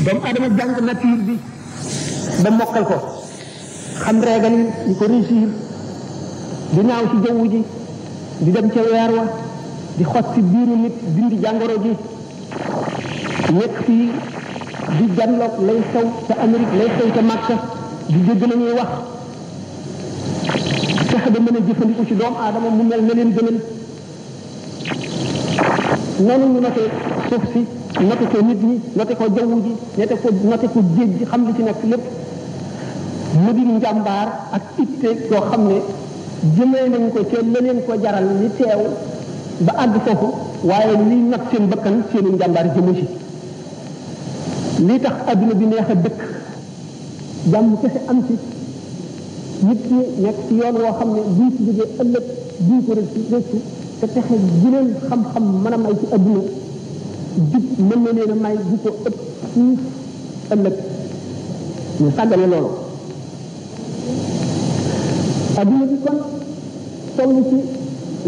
doomu aadama jàng nature bi ba mokkal ko xam régal yi di ko réussir di naaw ci jaww ji di dem ca weer wa di xot ci biiru nit dindi jàngoro ji nekk fii di janloog lay xew ca Amérique lay xew ca Makka di dégg la ñuy wax fexe ba mën a jëfandiku ci doomu aadama mu mel na leen gënal noonu ñu noté suuf si noté ko nit ñi noté ko jaww ji noté ko géej gi xam li ci nekk lépp mu di njàmbaar ak itte yoo xam ne jëmee nañ ko ca la leen ko jaral li teew ba àgg foofu waaye liy nag seen bakkan seenu njàmbaar jëmu ci lii tax adduna bi neex a dëkk jàmm kese am ci nit ñi nekk ci yoon woo xam ne buñ ci jógee ëllëg duñ ko rëccu te texe guneen xam-xam mën a may ci adduna jub mën na leen a may bu ko ëpp fuuf ëllëg ñu sàggane loolu adduna bi kon toll ci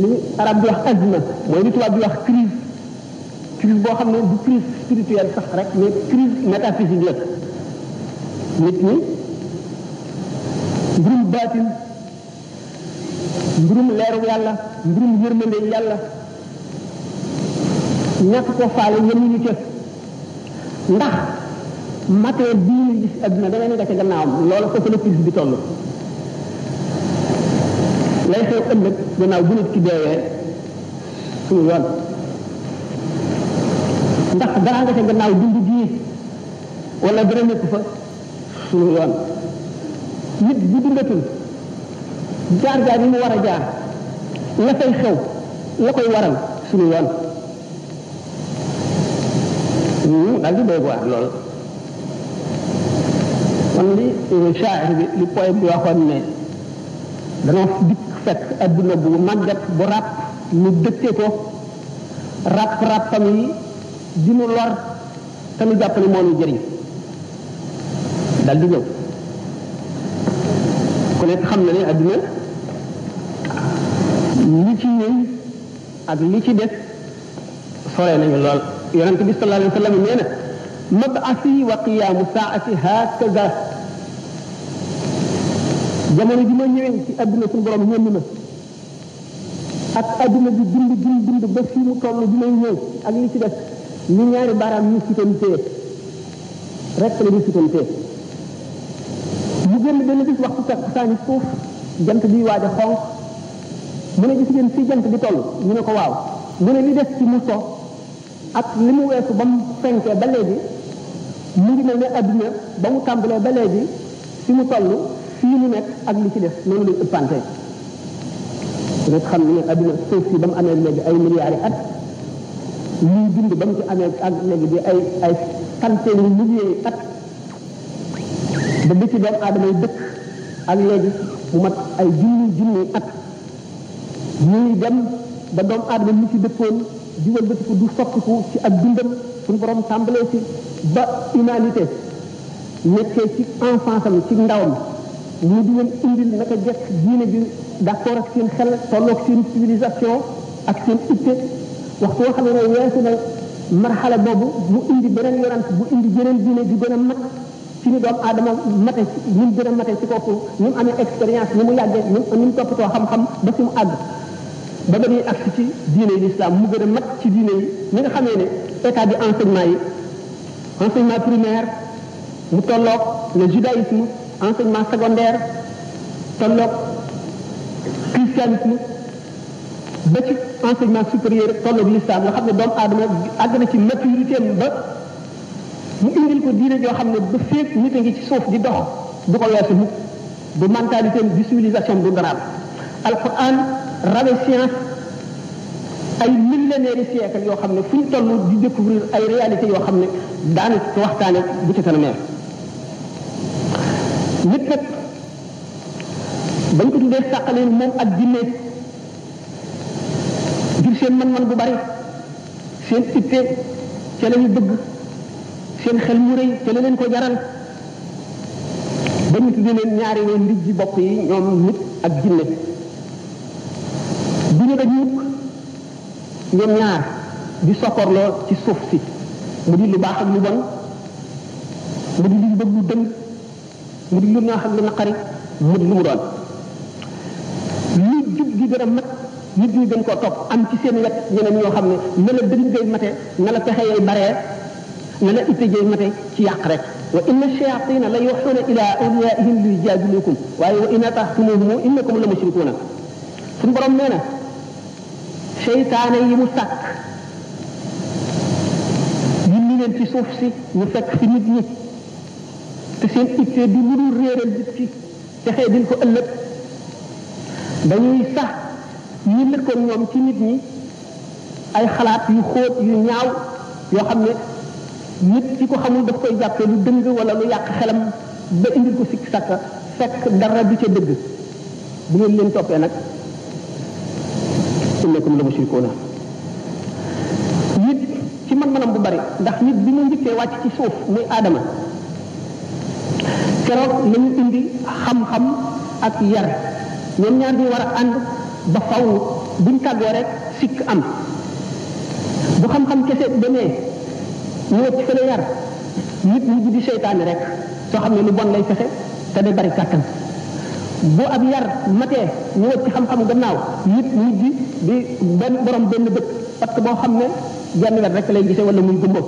li arab di wax azma mooy li tubaab di wax crise boo xam ne du crise spirituelle sax rek mais crise métaphysique la nit ñi mbirum baatin mbirum leeru yàlla mbirum yërmande yàlla ñàkk ko faale yemuñu ca ndax matière bii ñu gis adduna da ngay nga ca gannaawam loolu foofu la crise bi toll lay xew ëllëg gannaaw bu nit ki deewee suñu yoon ndax dara nga ca gannaaw dund gii wala dara nekk fa suñu yoon nit bu dundatul jaar-jaar yi mu war a jaar la fay xew la koy waral suñu yoon daal di doy waar lool kon li shaa'ir bi li poème bi waxoon ne danoo dikk fekk adduna bu màggat bu ràpp ñu dëkke ko ràpp-ràppam yi di nu lor te nu jàpp ne moo nu jëriñ dal di ñëw ku nekk xam na ne adduna li ci ñëw ak li ci def sore nañu lool yonente bi sallallahu alayhi wa sallam nee na mab'asi wa qiyaamu saa'ati hakaza jamono ji ma ñëwee ci adduna suñu borom ñënd na ak adduna bi dund ba fii mu toll bi may ñëw ak li ci def ni ñaari baaraam ñu sutantee rek la ñu sutantee mu génn benn bis waxtu takkusaani suuf jant bi waaj a xonq mu ne gis ngeen fii jant bi toll ñu ne ko waaw mu ne li des ci mu so ak li mu weesu ba mu fenkee ba léegi mu ngi mel ne adduna ba mu tàmbalee ba léegi fi mu toll fii mu nekk ak li ci def noonu lañ ëppante rek xam ne adduna suuf si ba mu amee léegi ay milliards yi at ñuy dund ba mu ci amee ak léegi di ay centaines de milliers yi at ba bi ci doomu aadama yi dëkk ak léegi mu mat ay junni at ñuy dem ba doomu aadama ñu ci dëkkoon di wëlbatiku du soppiku ci ak dundam suñu borom tàmbalee ci ba humanité nekkee ci enfance am ci ndawam ñu di leen indil naka jekk diine bi d'accord ak seen xel tolloog seen civilisation ak seen itte waxtu woo xam ne weesu na marxala boobu mu indi beneen yonant bu indi jeneen diine di gën a mat ci ni doomu aadama mate ñu gën a mate ci kooku ñu amee expérience ni mu yàggee ni mu toppatoo xam-xam ba fi mu àgg ba ba ñuy agsi ci diine yi l'islam mu gën a mat ci diine yi ñi nga xamee ne état bi enseignement primaire mu tolloog le judaïsme enseignement secondaire tolloog christianisme ba ci enseignement supérieur tolloog l'islam nga xam ne doomu aadama àgg na ci maturité ba mu indil ko diine joo xam ne ba féeg nit a ngi ci suuf di dox du ko weesu mukk du mentalité du civilisation du daraam alquran rawe science ay millénaires yi siècle yoo xam ne fu ñu toll di découvrir ay réalités yoo xam ne daanaka ko waxtaane bu ci kanamee nit nag bañ ko tuddee sàqaleen moom ak jinne ngir seen mën-mën bu bari seen itte ca la ñu bëgg seen xel mu rëy ca la leen ko jaral ba ñu tuddee leen ñaari leen ndig ji bopp yi ñoom nit ak jinne bu ñu daj mukk ñoom ñaar di sokkorloo ci suuf si mu di lu baax ak lu bon mu di lu bëgg lu dëng mu di lu neex ak lu naqari mu di lu mu doon lu jub gi gën a mat nit ñi gën koo topp am ci seen wet ñeneen ñoo xam ne na la dëgg ngay mate na la pexe yay baree na la itte jay mate ci yàq rek wa inna shayatina la yuxuuna ila awliyaihim li yujadilukum waaye wa in ataxtumuhum innakum la mushrikuuna suñu borom nee na seytaane yi mu sàkk yindi leen ci suuf si ñu fekk fi nit ñi te seen itte di lu dul réeral nit ki texee din ko ëllëg dañuy sax ñi lëkkoon ñoom ci nit ñi ay xalaat yu xóot yu ñaaw yoo xam ne nit ki ko xamul daf koy jàppee lu dëng wala lu yàq xelam ba indil ko sikk sàkka fekk dara du ca dëgg bu ngeen leen toppee nag innakum la mushrikuuna nit ci mën-mënam bu bari ndax nit bi mu njëkkee wàcc ci suuf muy aadama keroog lañu indi xam-xam ak yar ñoom ñaar ñu war a ànd ba faw buñ tàggoo rek sikk am bu xam-xam kese demee ñu wacc fële yar nit ñi di seytaane rek soo xam ne lu bon lay fexe te day bari kàttan bu ab yar matee ñu wacc xam-xam gannaaw nit ñi di benn borom benn bët parce que boo xam ne genn wet rek lay gisee wala muy gumbo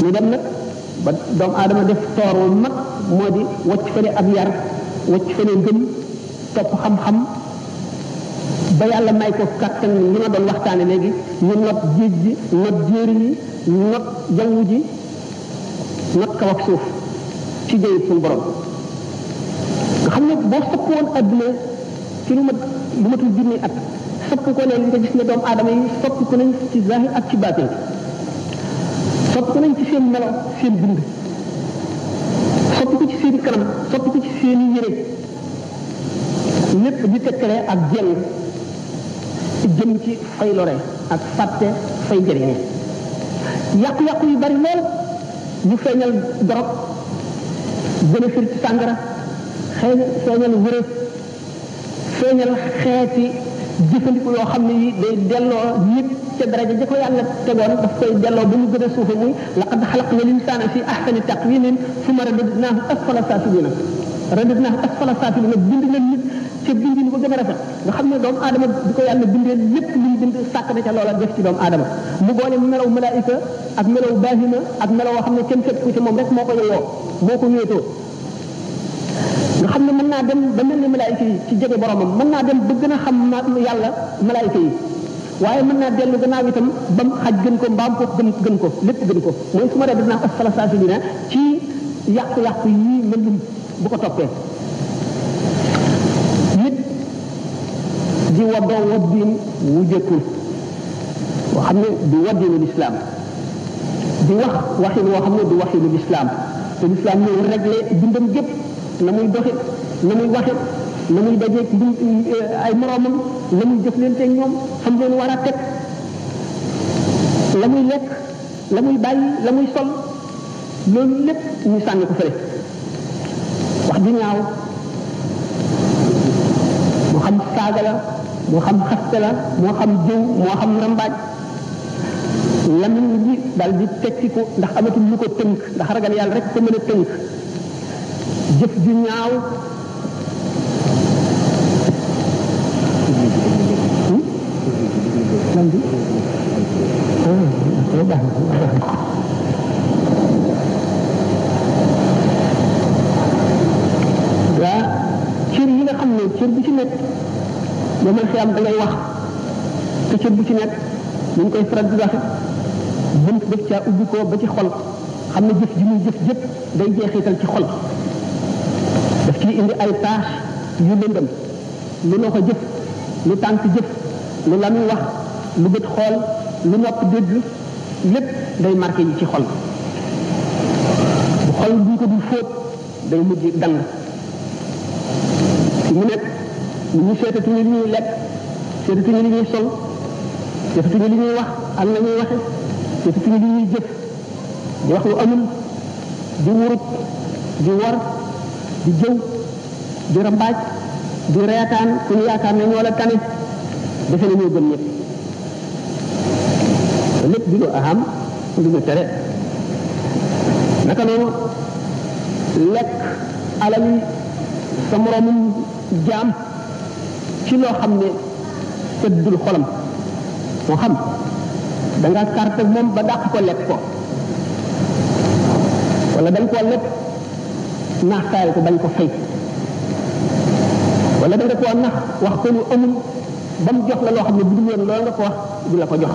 ñu dem nag ba doomu aadama def toor wu mag moo di wacc fële ab yar wacc fële ngëm topp xam-xam ba yàlla may ko kàttan li ma doon waxtaane léegi ñu not géej gi not jéeri yi not jaww ji not kaw ak suuf ci jëyit suñu borom nga xam ne boo sopp woon adduna ci lu matul junni at sopp ko ne li nga gis ne doomu aadama yi sopp ko nañ ci zahir ak ci baatin sopp ko nañ ci seen melo seen bind sopp ko ci seen kanam sopp ko ci seen yére lépp di tekkale ak jeng jëm ci fay lore ak fàtte fay jëriñe yàqu-yàqu yu bari lool ñu feeñal dorog gën a fir ci sàngara feeñal wërë feeñal xeeti jëfandiku yoo xam ne yi day delloo nit ca daraja ja ko yàlla tegoon daf koy delloo ba mu gën a suufe muy laqad xalaqna linsaana fi ahsani taqwimin summa radadnaahu asfala saafiliina bind na nit ca bindin ko gën a rafet nga xam ne doomu aadama di ko yàlla bindee lépp lu mu bind sàkk na ca loola def ci doomu aadama mu boole melaw malaayika ak melaw baahima ak melaw woo xam ne kenn fekk ko ci moom rek moo ko yeyoo moo ko wéetoo nga xam ne mën naa dem ba mel ni malaayika yi ci jege boromam mën naa dem ba gën a xam yàlla malaayika yi waaye mën naa dellu gannaaw itam ba mu xaj gën ko mbaam ko gën ko lépp gën ko mooy su ma dee dinaa asfala saafiliina ci yàqu-yàqu yii mën bu ko toppee nit di waddoo waddiin wu jëkkul boo xam ne du waddiinu lislaam di wax waxin woo xam ne du waxinu lislaam te lislaam ñëw réglé dundam gépp na muy doxe na muy waxe na muy dajeeg ay moroomam la muy jëflanteeg ñoom xam leen war a teg la muy lekk la muy bàyyi la muy sol loolu lépp ñu sànni ko fële wax ju ñaaw moo xam saaga la moo xam xaste la moo xam jëw moo xam rambaaj lamiñ ji daal di tekkiku ndax amatul lu ko tënk ndax ragal yàlla rek ko mën a tënk jëf ju ñaaw waa cër yi nga xam ne cër bu ci nekk yomal xiyam da ngay wax te cër bu ci nekk ñu koy faral di waxe bunt def caa ubbi ko ba ci xol xam ne jëf ji muy jëf jëpp day jeexital ci xol daf ciy indi ay tâche yu lëndëm lu loxo jëf lu tànk jëf lu la muy wax lu bët xool lu nopp dégg lépp day marqué yi ci xol bu xol bu ko du fóot day mujj dang fi mu nekk ñu seetatuñu li ñuy lekk seetatuñu li ñuy sol seetatuñu li ñuy wax ak la ñuy waxe seetatuñu li ñuy jëf di wax lu amul di wurut di war di jëw di rambaaj di reetaan ku ñu yaakaar ne ñoo la tane defe na ñoo gën ñëpp lépp di lu aham lu ñu tere naka noonu lekk alali sa moroomum jaam ci loo xam ne seddul xolam moo xam da nga carte moom ba dàq ko lekk ko wala dañ koo lekk naaxtaay ko bañ ko fay wala da nga koo nax wax ko lu amul ba mu jox la loo xam ne bu dul woon loolu nga ko wax du la ko jox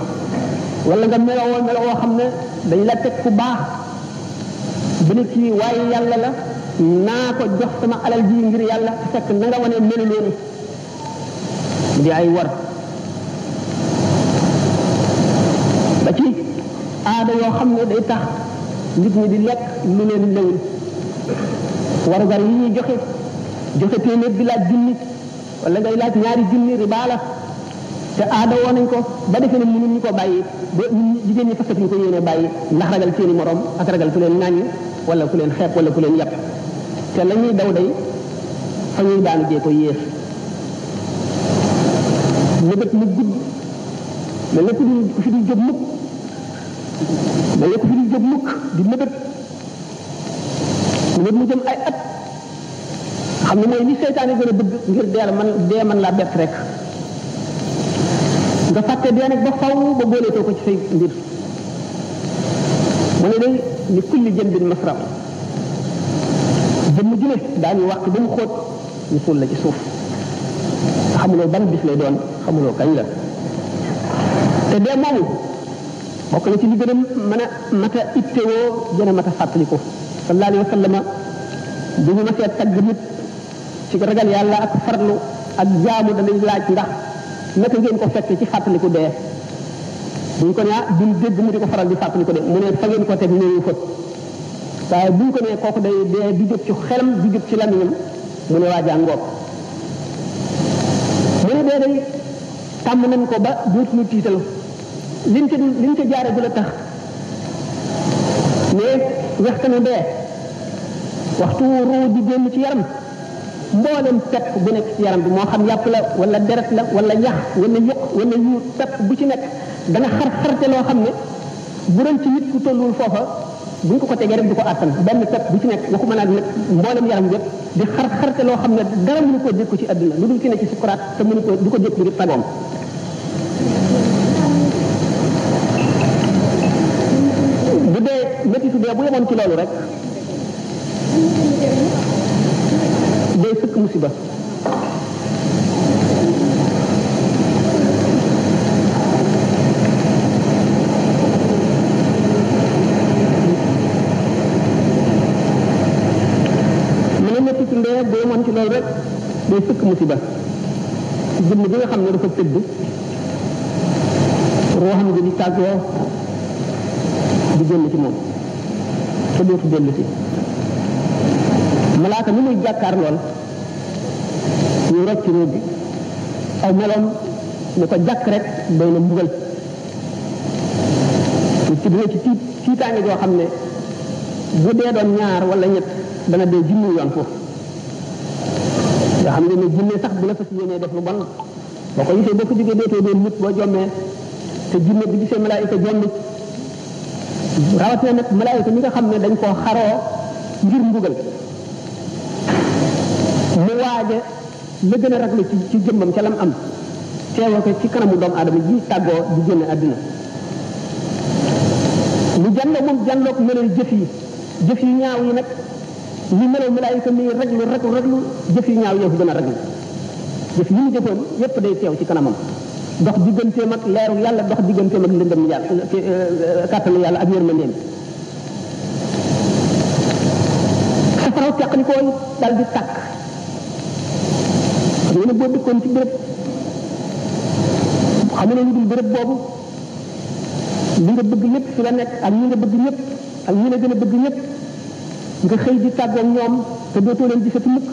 wala nga melowoo xam ne dañ la teg ku baax bu ne kii waaye yàlla la naa ko jox sama alal ji ngir yàlla fekk na nga wane melu leen di ay war ba ci aada yoo xam ne day tax nit ñi di lekk lu leen lewul warugar yi ñuy joxe téeméer di laaj junni wala ngay laaj ñaari junni riba la te aada woo nañ ko ba defee ne mënuñu ko bàyyi ba jigéen ñi fasatuñ ko yéene bàyyi ndax ragal seeni morom ak ragal ku leen ŋàññi wala ku leen xeeb wala ku leen yàpp te la ñuy daw day fa ñuy daanu jee ko yées mébét mu gudd mel na ku fi di jóg mukk mel na ku fi di jóg mukk di mébét mu jëm ay at xam ne mooy li seytaane gën a bëgg ngir dee man laa bett rek nga fàtte dee nag ba faw ba booleetoo ko ci say mbir mu ne day ni kulli jëmbin masra jëmm ju ne daañu wàq ba mu xóot ñu suul la ci suuf xamuloo ban bis lay doon xamuloo kañ la te dee moomu bokk na ci li gën a mën a mat a ittewoo gën a mat a fàttaliku sallallahu alayhi wa sallam bu ñu ma seet tagg nit ci ragal yàlla ak farlu ak jaamu dañuy laaj ndax naka ngeen ko fekk ci fàttaliku dee buñ ko ne duñ dégg mu di ko faral di fàttaliku de mu ne fa ngeen ko teg ñëwu fa waaye buñ ko ne kooku day dee du jóg ci xelam du jóg ci lamiñam mu ne waa jàngoog mu ne dee day tàmm nañ ko ba dootuñu tiital liñ ca jaare bu la tax ne waxtanu dee waxtu ruu di génn ci yaram mboolem pepp bu nekk ci yaram bi moo xam yàpp la wala deret la wala yax wala yuq wala yuur pepp bu ci nekk dana xarte loo xam ne bu doon ci nit ku tollul foofa buñ ko tegee rek du ko àttan benn pepp bu ci nekk waxuma naa nag mboolem yaram yëpp di xarte loo xam ne dara mënu koo dékku ci àdduna lu dul ci ne ci sukuraat te mënu ko du ko dékku ngir sagoom bu dee métitu dee bu yemoon ci loolu rek day sëkk musiba mu ne métitu ndee bu yemoon ci loolu rek day sëkk musiba jëmm bi nga xam ne dafa tëdd ruuxam gi di tàggoo di génn ci moom te dootu dellu si malaaka mi muy jàkkaar lool ñu rocc róog bi aw meloom ne ko jàkk rek doy na mbugal ci dina ci tiitaange joo xam ne bu dee doon ñaar wala ñett dana dee junni yoon foofu nga xam ne jinne sax bu la fas yéenee def lu bon boo ko gisee boo ko jógee dootoo doon nit boo jommee te jinne bi gisee malaayika jommi rawatina nag malaayika mi nga xam ne dañ koo xaroo ngir mbugal mu waaje la gën a raglu ci jëmmam ca lam am teewoo ko ci kanamu doomu aadama ji tàggoo di génn àdduna mu janloo moom janloog meloy jëf yi ñaaw yi nag li melow malaayika mi raglu jëf yi ñaaw yëfu gën a raglu jëf yi mu jëfoon yépp day teew ci kanamam dox digganteem ak leeru yàlla dox digganteem ak lëndëm yàlla kàttanu yàlla ak yërmandeem safaraw teqlikooy dal di tàkk xam ne boo dëkkoon ci béréb xam ne lu dul béréb boobu li nga bëgg ñëpp fi la nekk ak ñi nga bëgg ñëpp ak ñi la gën a bëgg ñëpp nga xëy di tàggoog ñoom te dootoo leen gisati mukk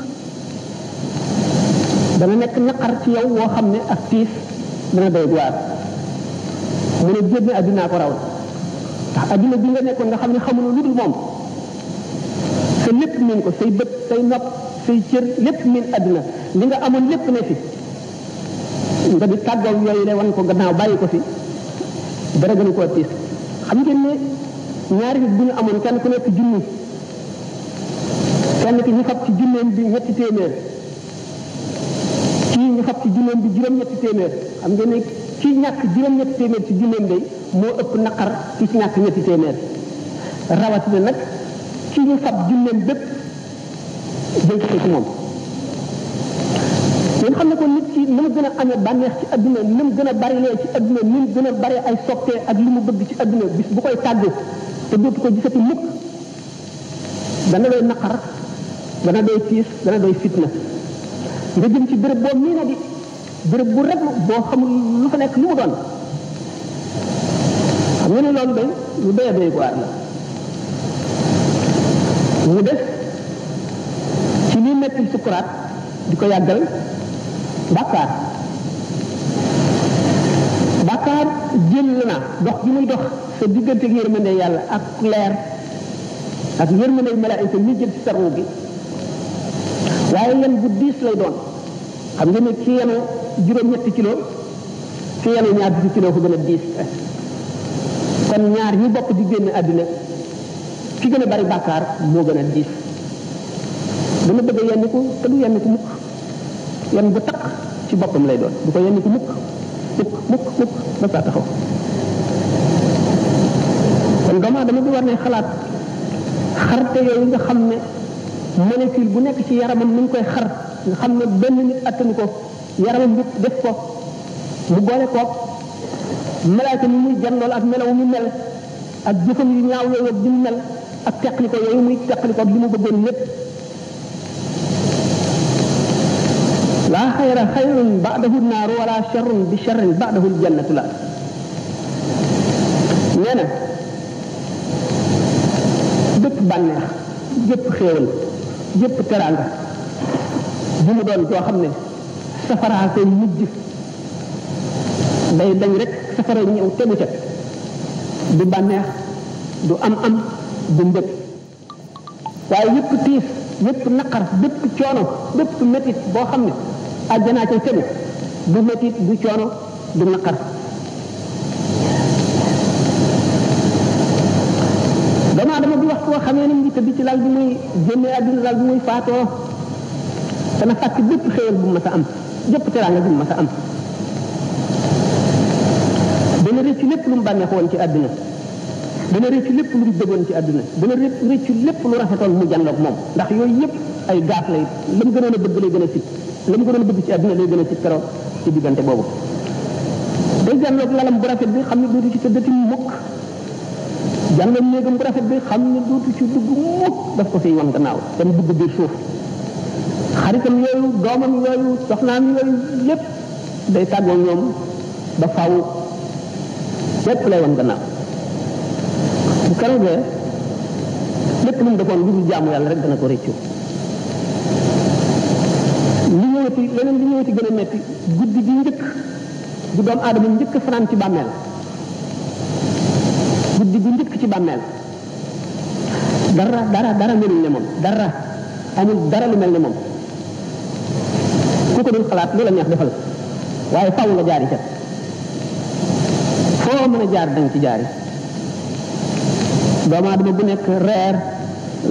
dana nekk naqar ci yow woo xam ne ak tiis dana doy waar mu ne génn addunaa ko raw ndax adduna bi nga nekkoon nga xam ne xamuloo lu dul moom sa lépp miin ko say bët say nopp say cër lépp miin adduna li nga amoon lépp ne fi nga di tàggoog yooyu le wan ko gannaaw bàyyi ko fi dara gënu koo tiis xam ngeen ne ñaari nit bu ñu amoon kenn ku nekk junni kenn ki ñu fab ci junneem bi ñetti téeméer kii ñu fab ci junneem bi juróom-ñetti téeméer xam ngeen ne kii ñàkk juróom-ñetti téeméer ci junneem day moo ëpp naqar ki ci ñàkk ñetti téeméer rawatina nag kii ñu fab junneem bépp jël ko ci moom. ngeen xam ne ko nit ki ni mu gën a amee bànneex ci adduna ni mu gën a barilee ci adduna ni mu gën a bari ay soppee ak li mu bëgg ci adduna bis bu koy tàggu te dootu ko gisati mukk dana doy naqar dana doy tiis dana doy fitna nga jëm ci béréb boo mii na di béréb bu rek boo xamul lu fa nekk lu mu doon xam nga ne loolu day lu doy a doy waar la mu def ci liy metti sukuraat di ko yàggal bàkkaar jël na dox gi muy dox sa diggante ak yërmande yàlla ak leer ak yërmande malaayika ñu jël ci sarwu gi waaye yan bu diis lay doon xam nga ne ki yenu juróom-ñetti kilo ki yenu ñaar fukki kilo ko gën a diis kon ñaar ñi bokk di génn àddina ki gën a bari bàkkaar moo gën a diis dana bëgg a yenniku te du yenniku mukk yan bu takk ci boppam lay doon du ko yenniku mukk ba saa taxaw kon doomu aadama bi war ne xalaat xarte yooyu nga xam ne molécule bu nekk ci yaramam ni ñu koy xar nga xam ne benn nit attanu ko yaramam nit def ko mu boole ko malaaka mi muy janlool ak melaw mu mel ak jëfam yu ñaaw yooyu bi mu mel ak teqli ko yooyu muy teqli ko li mu bëggoon lépp laa xayra xayrun ba'dahu naaru wala sharrun bi sharrin ba'dahu aljannatu la nee na bépp bànneex jëpp xéewal jëpp teraanga bu mu doon joo xam ne safaraa koy mujj day dañ rek safara ñëw tegu ca du bànneex du am du mbëg waaye yëpp tiis yëpp naqar bépp coono bépp métit boo xam ne àjjanaa ca tegu du métit du coono du naqar dama bi wax koo xamee ni ngi tëdd ci lal bi muy génnee àdduna lal bi muy faatoo dana fàkk bépp xéewal bu ma sa am jëpp teraanga bu ma sa am dana rëcc lépp lu mu bànneex woon ci àdduna dana rëcc lépp lu mu bëggoon ci àdduna dana rëcc lépp lu rafetoon mu jànloog moom ndax yooyu yëpp ay gaaf lay la mu gënoon a bëgg lay gën a sit la mu gënoon a bëgg ci àdduna lay gën a sit keroog ci diggante boobu day jànloog lalam bu rafet bi xam ne dootu ci tëddati mukk jànloog néegam bu rafet bi xam ne dootu ci dugg mukk daf ko fiy wan gannaaw dem dugg biir suuf xaritam yooyu doomam yooyu soxnaam yooyu lépp day tàggoo ñoom ba faaw lépp lay wan gannaaw bu keroogee lépp lu mu defoon lu dul jaamu yàlla rek dana ko réccu li ñëwati gën a metti guddi gi njëkk bu doomu aadama njëkk fanaan ci bàmmeel guddi gi njëkk ci bàmmeel dara melul ne moom dara amul dara lu mel ne moom ku ko dul xalaat lu la neex defal waaye faaw nga jaari ca foo mën a jaar danga ci jaari doomu aadama bu nekk reer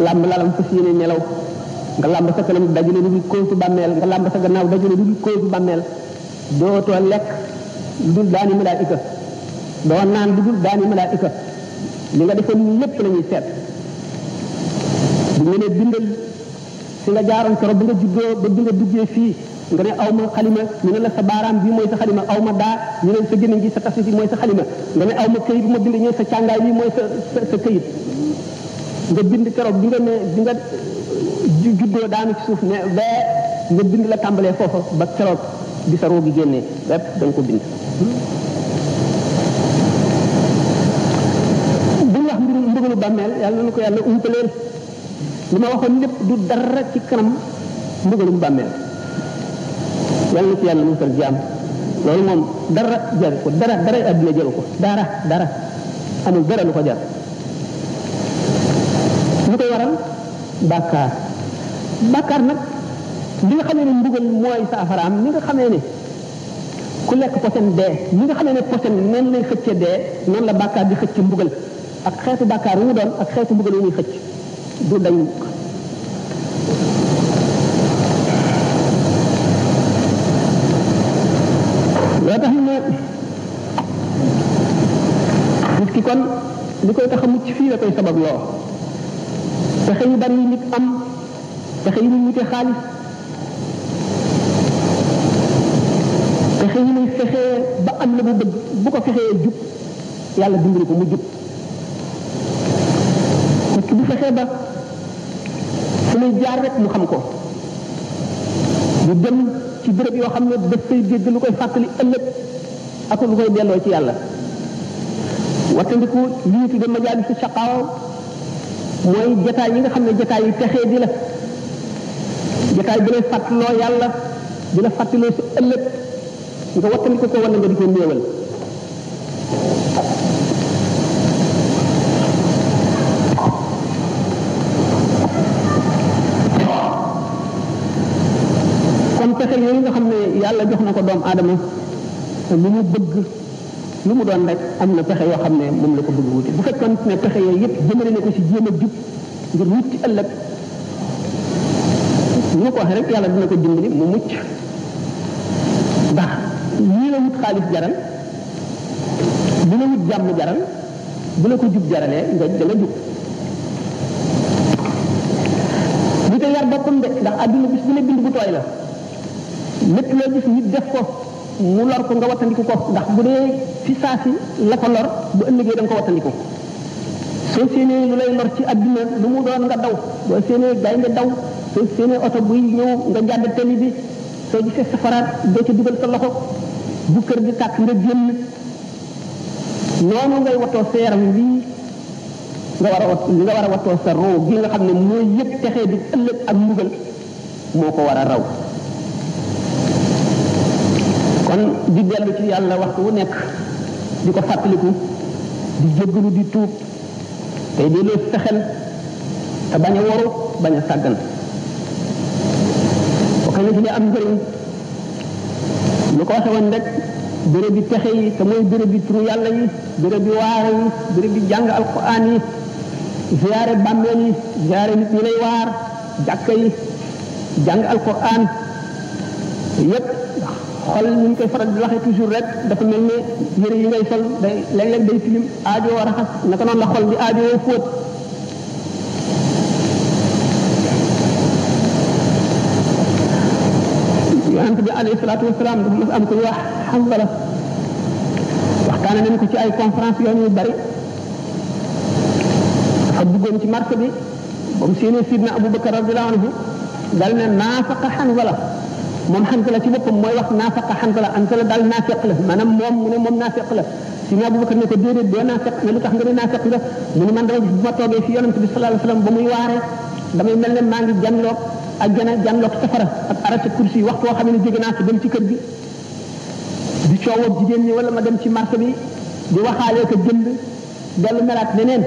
làmb lalam fas yéene nelaw nga làmb sa kanam dajale lu dul kóosu bàmmeel nga làmb sa gannaaw dajale lu dul kóosu bàmmeel dootoo lekk lu dul daani malaayika doo naan lu dul daani malaayika li nga defoon lépp la ñuy seet bu ñu ne bindal fi nga jaaroon keroog ba nga juddoo ba bi nga duggee fii nga ne aw ma xalima ñu ne la sa baaraam bii mooy sa xalima aw ma daa ñu ne sa gémmiñ gi sa tafsir bi mooy sa xalima nga ne aw ma këyit bu ma bind ñooy sa càngaay bi mooy sa këyit nga bind keroog bi nga ne bi nga juddoo daanu ci suuf ne ba nga bind la tàmbalee foofa ba keroog bi sa roo gi génnee lépp da nga ko bind bu wax mbugalu bàmmeel yàlla na ko yàlla umpaleel li ma waxoon lépp du dara ci kanam mbugalu bàmmeel yàlla na ci yàlla musal jaam loolu moom dara jaru ko dara adduna jaru ko dara amul dara lu ko jar lu koy waral bàkkaar nag li nga xamee ne mbugal mooy saafaraam ni nga xamee ne ku lekk posen dee ni nga xamee ne posen noonu lay xëcce dee noonu la bàkkaar di xëcc mbugal ak xeetu bàkkaar wu mu doon ak xeetu mbugal wu muy xëcc du dañ mukk loo tax ne nit ki kon li koy tax a mucc fii la koy sabab loo pexe yu bari yi nit am pexe yi muy wute xaalis pexe yi muy fexee ba am la bu bëgg bu ko fexee jub yàlla dimbali ko mu jub nit ki bu fexee ba fu muy jaar rek mu xam ko du dem ci béréb yoo xam ne daf koy dégg lu koy fàttali ëllëg ak lu koy delloo ci yàlla wattandiku li ñu tudde majaalisu shaqaawa mooy jataay yi nga xam ne jataay yi texee di la jataay bi lay fàttaloo yàlla di la fàttaloo si ëllëg nga wattandiku ko wala nga di ko néewal kon pexe yooyu nga xam ne yàlla jox na ko doomu aadama lu mu bëgg lu mu doon rek am na pexe yoo xam ne moom la ko bëgg wuti bu fekkoon ne pexe yooyu yëpp jëmale na ko ci jéem a jub ngir mucc ëllëg ñu ma ko waxee rek yàlla dina ko dimbali mu mucc ndax lii la wut xaalis jaral bu la wut jàmm jaral bu la ko jub jaralee nga danga jub li te yar boppam de ndax àdduna bis bu ne bind bu tooy la lépp loo gis nit def ko mu lor ko nga wattandiku ko ndax bu dee fi saa si la ko lor bu ëllëgee da nga ko wattandiku soo séenee lu lay lor ci àdduna lu mu doon nga daw boo séenee gaynde daw soo séenee oto buy ñëw nga jàdd tali bi soo gisee safaraat doo ca dugal sa loxo bu kër di tàkk nga génn noonu ngay watoo sa yaram lii nga war a watoo sa roo gi nga xam ne mooy yëpp texee di ëllëg ak mbugal moo ko war a raw kon di dellu ci yàlla waxtu wu nekk di ko fàttaliku di jéggalu di tuub tey delloo sa xel te bañ a waru bañ a sàggan bokk na ci li am njëriñ lu ko waxe woon rek béréb bi pexe yi te mooy béréb bi turu yàlla yi béréb bi waare yi béréb bi jàng alquran yi ziyaare bàmmeel yi ziyaare nit ñi lay waar jàkka yi jàng alquran yépp xol ni ñu koy faral di waxee toujours rek dafa mel ne yëre yi ngay sol day léeg-léeg day tilim aajo war a raxas naka noonu la xol di aajo woo fóot yonent bi alayhi salaatu wasalaam dafa mas am ko wax Hanzala waxtaane nañ ko ci ay conférence yoon yu bari dafa duggoon ci marché bi ba mu séenee sidna Abubakar radiyallahu anhu dal ne naafaqa Hanzala moom Hanzala ci boppam mooy wax naafaqa Hanzala daal naafeq la maanaam moom mu ne moom naafeq la sidna Abubakar ne ko déedéet doo naafeq ne lu tax nga ne naafeq nga mu ne man dama gis bu ma toogee fi yonent bi sallallahu alayhi wasallam ba muy waaree damay mel ne maa ngi janloog àjjana janloog safara ak arasa kursi waxtu woo xam ne jóge naa ci dem ci kër gi di coowoo jigéen ñi wala ma dem ci marché bi di waxaalee ko jënd dellu melaat neneen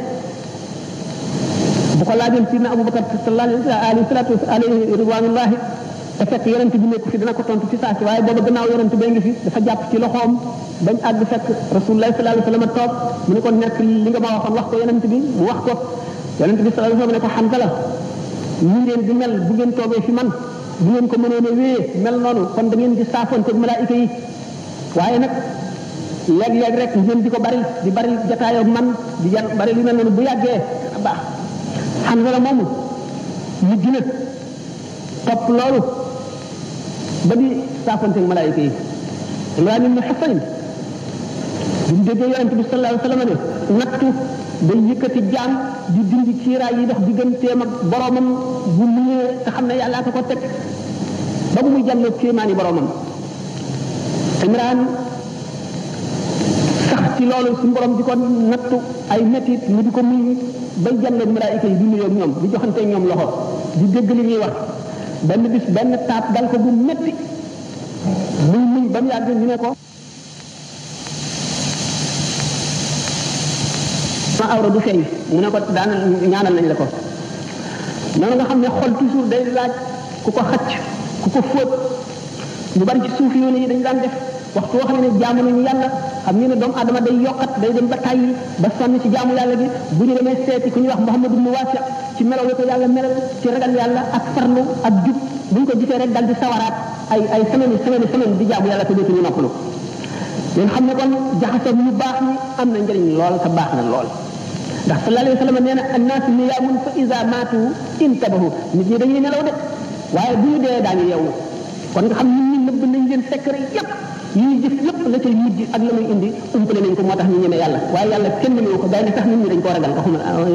bu ko laajoon sidna Abubakar sallallahu alayhi ridwanullahi te fekk yonent bi nekk fi dina ko tontu ci saa si waaye booba gannaaw yonent bee ngi fi dafa jàpp ci loxoom bañ àgg fekk rasulullah sallallahu alayhi wasallam toog mu ne ko nekk li nga ma waxoon wax ko yonent bi mu wax ko yonent bi sallallahu alayhi wasallam ne ko Hanzala ñu ngeen di mel bu ngeen toogee fi man bu ngeen ko mënoon a wéyee mel noonu kon da ngeen di saafoonte malaayika yi waaye nag léeg-léeg rek ngeen di ko bari jataayoo man di bari li mel noonu bu yàggee baax Hanzala moomu mu gën a topp loolu ba di saafoonte malaayika yi Imraan ibn Husayn bi mu déggee yonent bi sallallahu alayhi wasallam ne nattu day yëkkati jaam di dindi kiiraay yi dox digganteem ak boromam bu muñee te xam ne yàllaa ko teg ba bu muy jàlloo kéemaani boromam Imraan sax ci loolu suñu borom di ko nattu ay mettit mu di ko muñ bay jàlloog malaayika yi di nuyoo ak ñoom di joxante ñoom loxo di dégg li ñuy wax benn bis benn taab dal ko bu metti muy muñ ba mu yàgg ñu ne ko ma awra du feeñ mu ne ko daan ñaanal nañ la ko noonu nga xam ne xol toujours day laaj ku ko xacc ku ko fóot ñu bari ci suuf yoon yi dañ daan def waxtu woo xam ne jaamu nañu yàlla xam ngeen ne doomu adama day yokkat day dem ba tàyyi ba sonn ci jaamu yàlla gi bu ñu demee seeti ku ñuy wax Muhammad ibn Wasi ci melaw yi ko yàlla melal ci ragal yàlla ak farlu ak jub bu ñu ko gisee rek dal di sawaraat ay semaine di jaamu yàlla te dootuñu noppalu leen xam ne kon jaxasoo ñu baax ñi am na njëriñ lool te baax na lool ndax sallallahu alayhi wa sallam nee na annaas niyaamun fa iza maatu intabahu nit ñi dañuy nelaw de waaye bu ñu dee daañu yeewu kon nga xam nit ñi nëbb nañ leen secret yépp yi ñuy jëf lépp la cay mujj ak la muy indi umpale nañ ko moo tax ñu ñeme yàlla waaye yàlla kenn ñëw ko day ne sax nit ñi dañ koo ragal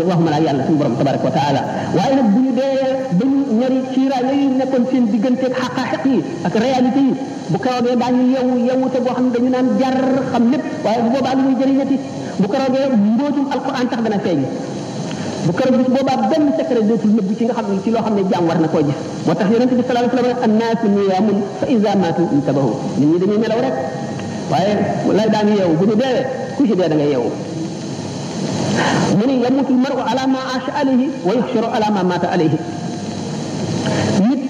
waxuma la ak yàlla suñu borom tabaraka wa taala waaye nag bu ñu dee ba ñu ñari ciira yooyu nekkoon seen digganteeg xaqaaxiq yi ak réalité yi bu keroogee daañu yeewu te boo xam ne dañu naan jar xam lépp waaye bu boobaa lu muy jëriñati bu keroogee mbootum alquran tax dana feeñ bu keroog bis boobaa benn secret dootul nëbbu ci nga xam ne ci loo xam ne jaam war na koo gis moo tax yonente bi sallallahu alayhi wa sallam annaasu niyaamun fa iza maatu intabahu nit ñi dañuy nelaw rek waaye lay daañu yeewu bu ñu deewee ku ci dee da ngay yeewu mu ne yamutu maru ala ma aasha alayhi wa yuxsharu ala ma maata alayhi nit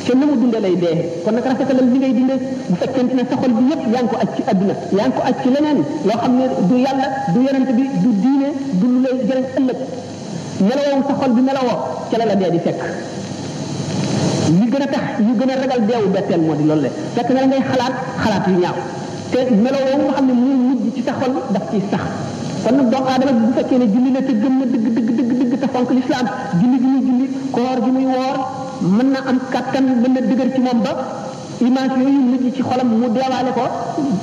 te na mu dundee lay dee kon nag rafetalal li ngay dundee bu fekkente ne sa xol bi yëpp yaa ngi ko aj ci adduna yaa ngi ko aj ci leneen loo xam ne du yàlla du yonent bi du diine du lu lay jëriñ ëllëg melawoo sa xol bi melawoo ca la dee di fekk li gën a tax ñu gën a ragal deewu betteel moo di loolu le fekk na la ngay xalaat yu ñaaw te melawoo nga xam ne muy mujj ci sa xol daf ciy sax kon nag doomu aadama bu fekkee ne julli la te gëm na dëgg te fonk lislaam julli gi muy julli koor gi muy woor mën na am kattan mën na dëgër ci moom ba image yooyu mujj ci xolam mu deewaale ko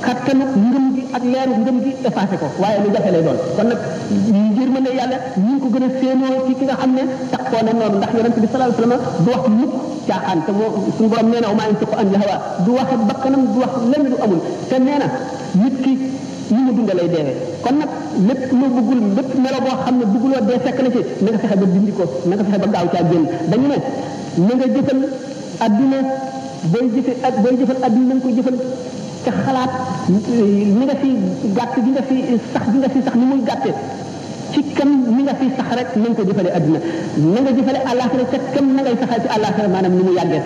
kattanu ngëm gi ak leeru ngëm gi effacé ko waaye lu jafe lay doon kon nag ngir mën ne yàlla ñu ngi ko gën a séenoo ci ki nga xam ne taxoo na noonu ndax yonente bi sallallahu alayhi wasallam du wax mukk caaxaan te moo suñu borom nee na maa yantiqu anil hawa du wax bakkanam du wax lenn du amul te nee na nit ki ni mu dund lay deewee kon nag lépp loo bëggul lépp melo boo xam ne bëgguloo dee fekk na ci na nga fexe ba dindi ko na nga fexe ba gaaw caa génn dañu ne na nga jëfal adduna booy jëfal adduna na nga ko jëfal te xalaat ni nga fi gàtt gi nga fi sax ni muy gàtte ci kam ni nga fi sax rek na nga ko jëfale adduna na nga jëfale àllaaxira ca kam na ngay saxal ci àllaaxira maanaam ni mu yàggee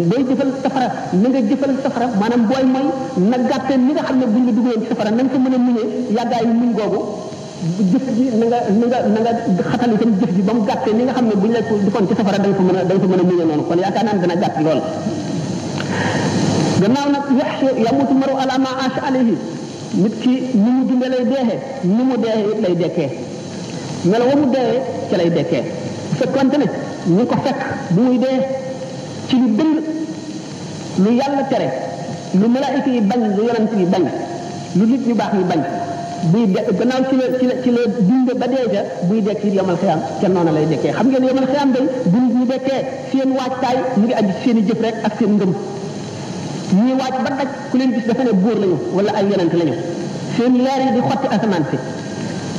booy jëfal safara na nga jëfal safara maanaam booy mooy na gàtte ni nga xam ne buñ la dugaloon ci safara na nga ko mën a muñee yàggaayu muñ googu jëf ji na nga xatal itam jëf ji ba mu gàttee ni nga xam ne buñ la defoon ci safara da nga ko mën a muñee noonu kon yaakaar naa dana gàtt lool gannaaw nag yamutu maru ala ma aasha alayhi nit ki ni mu dundee lay deexee ni mu deexee it lay dekkee melo wa mu deexee ca lay dekkee bu fekkonte ne ñu ko fekk bu muy dee ci lu dëng lu yàlla tere lu malaayika yi bañ lu yonent yi bañ lu nit ñu baax yi bañ buy de gannaaw ci la dund ba dee ja buy dekk it yomal xiyaam ca noonu lay dekkee xam ngeen yomal xiyaam day bu ñu dekkee seen waajtaay mu ngi aju seen i jëf rek ak seen ngëm ñuy waaj ba daj ku leen gis dafa ne buur lañu wala ay yonent lañu seen leer yi di xotti asamaan si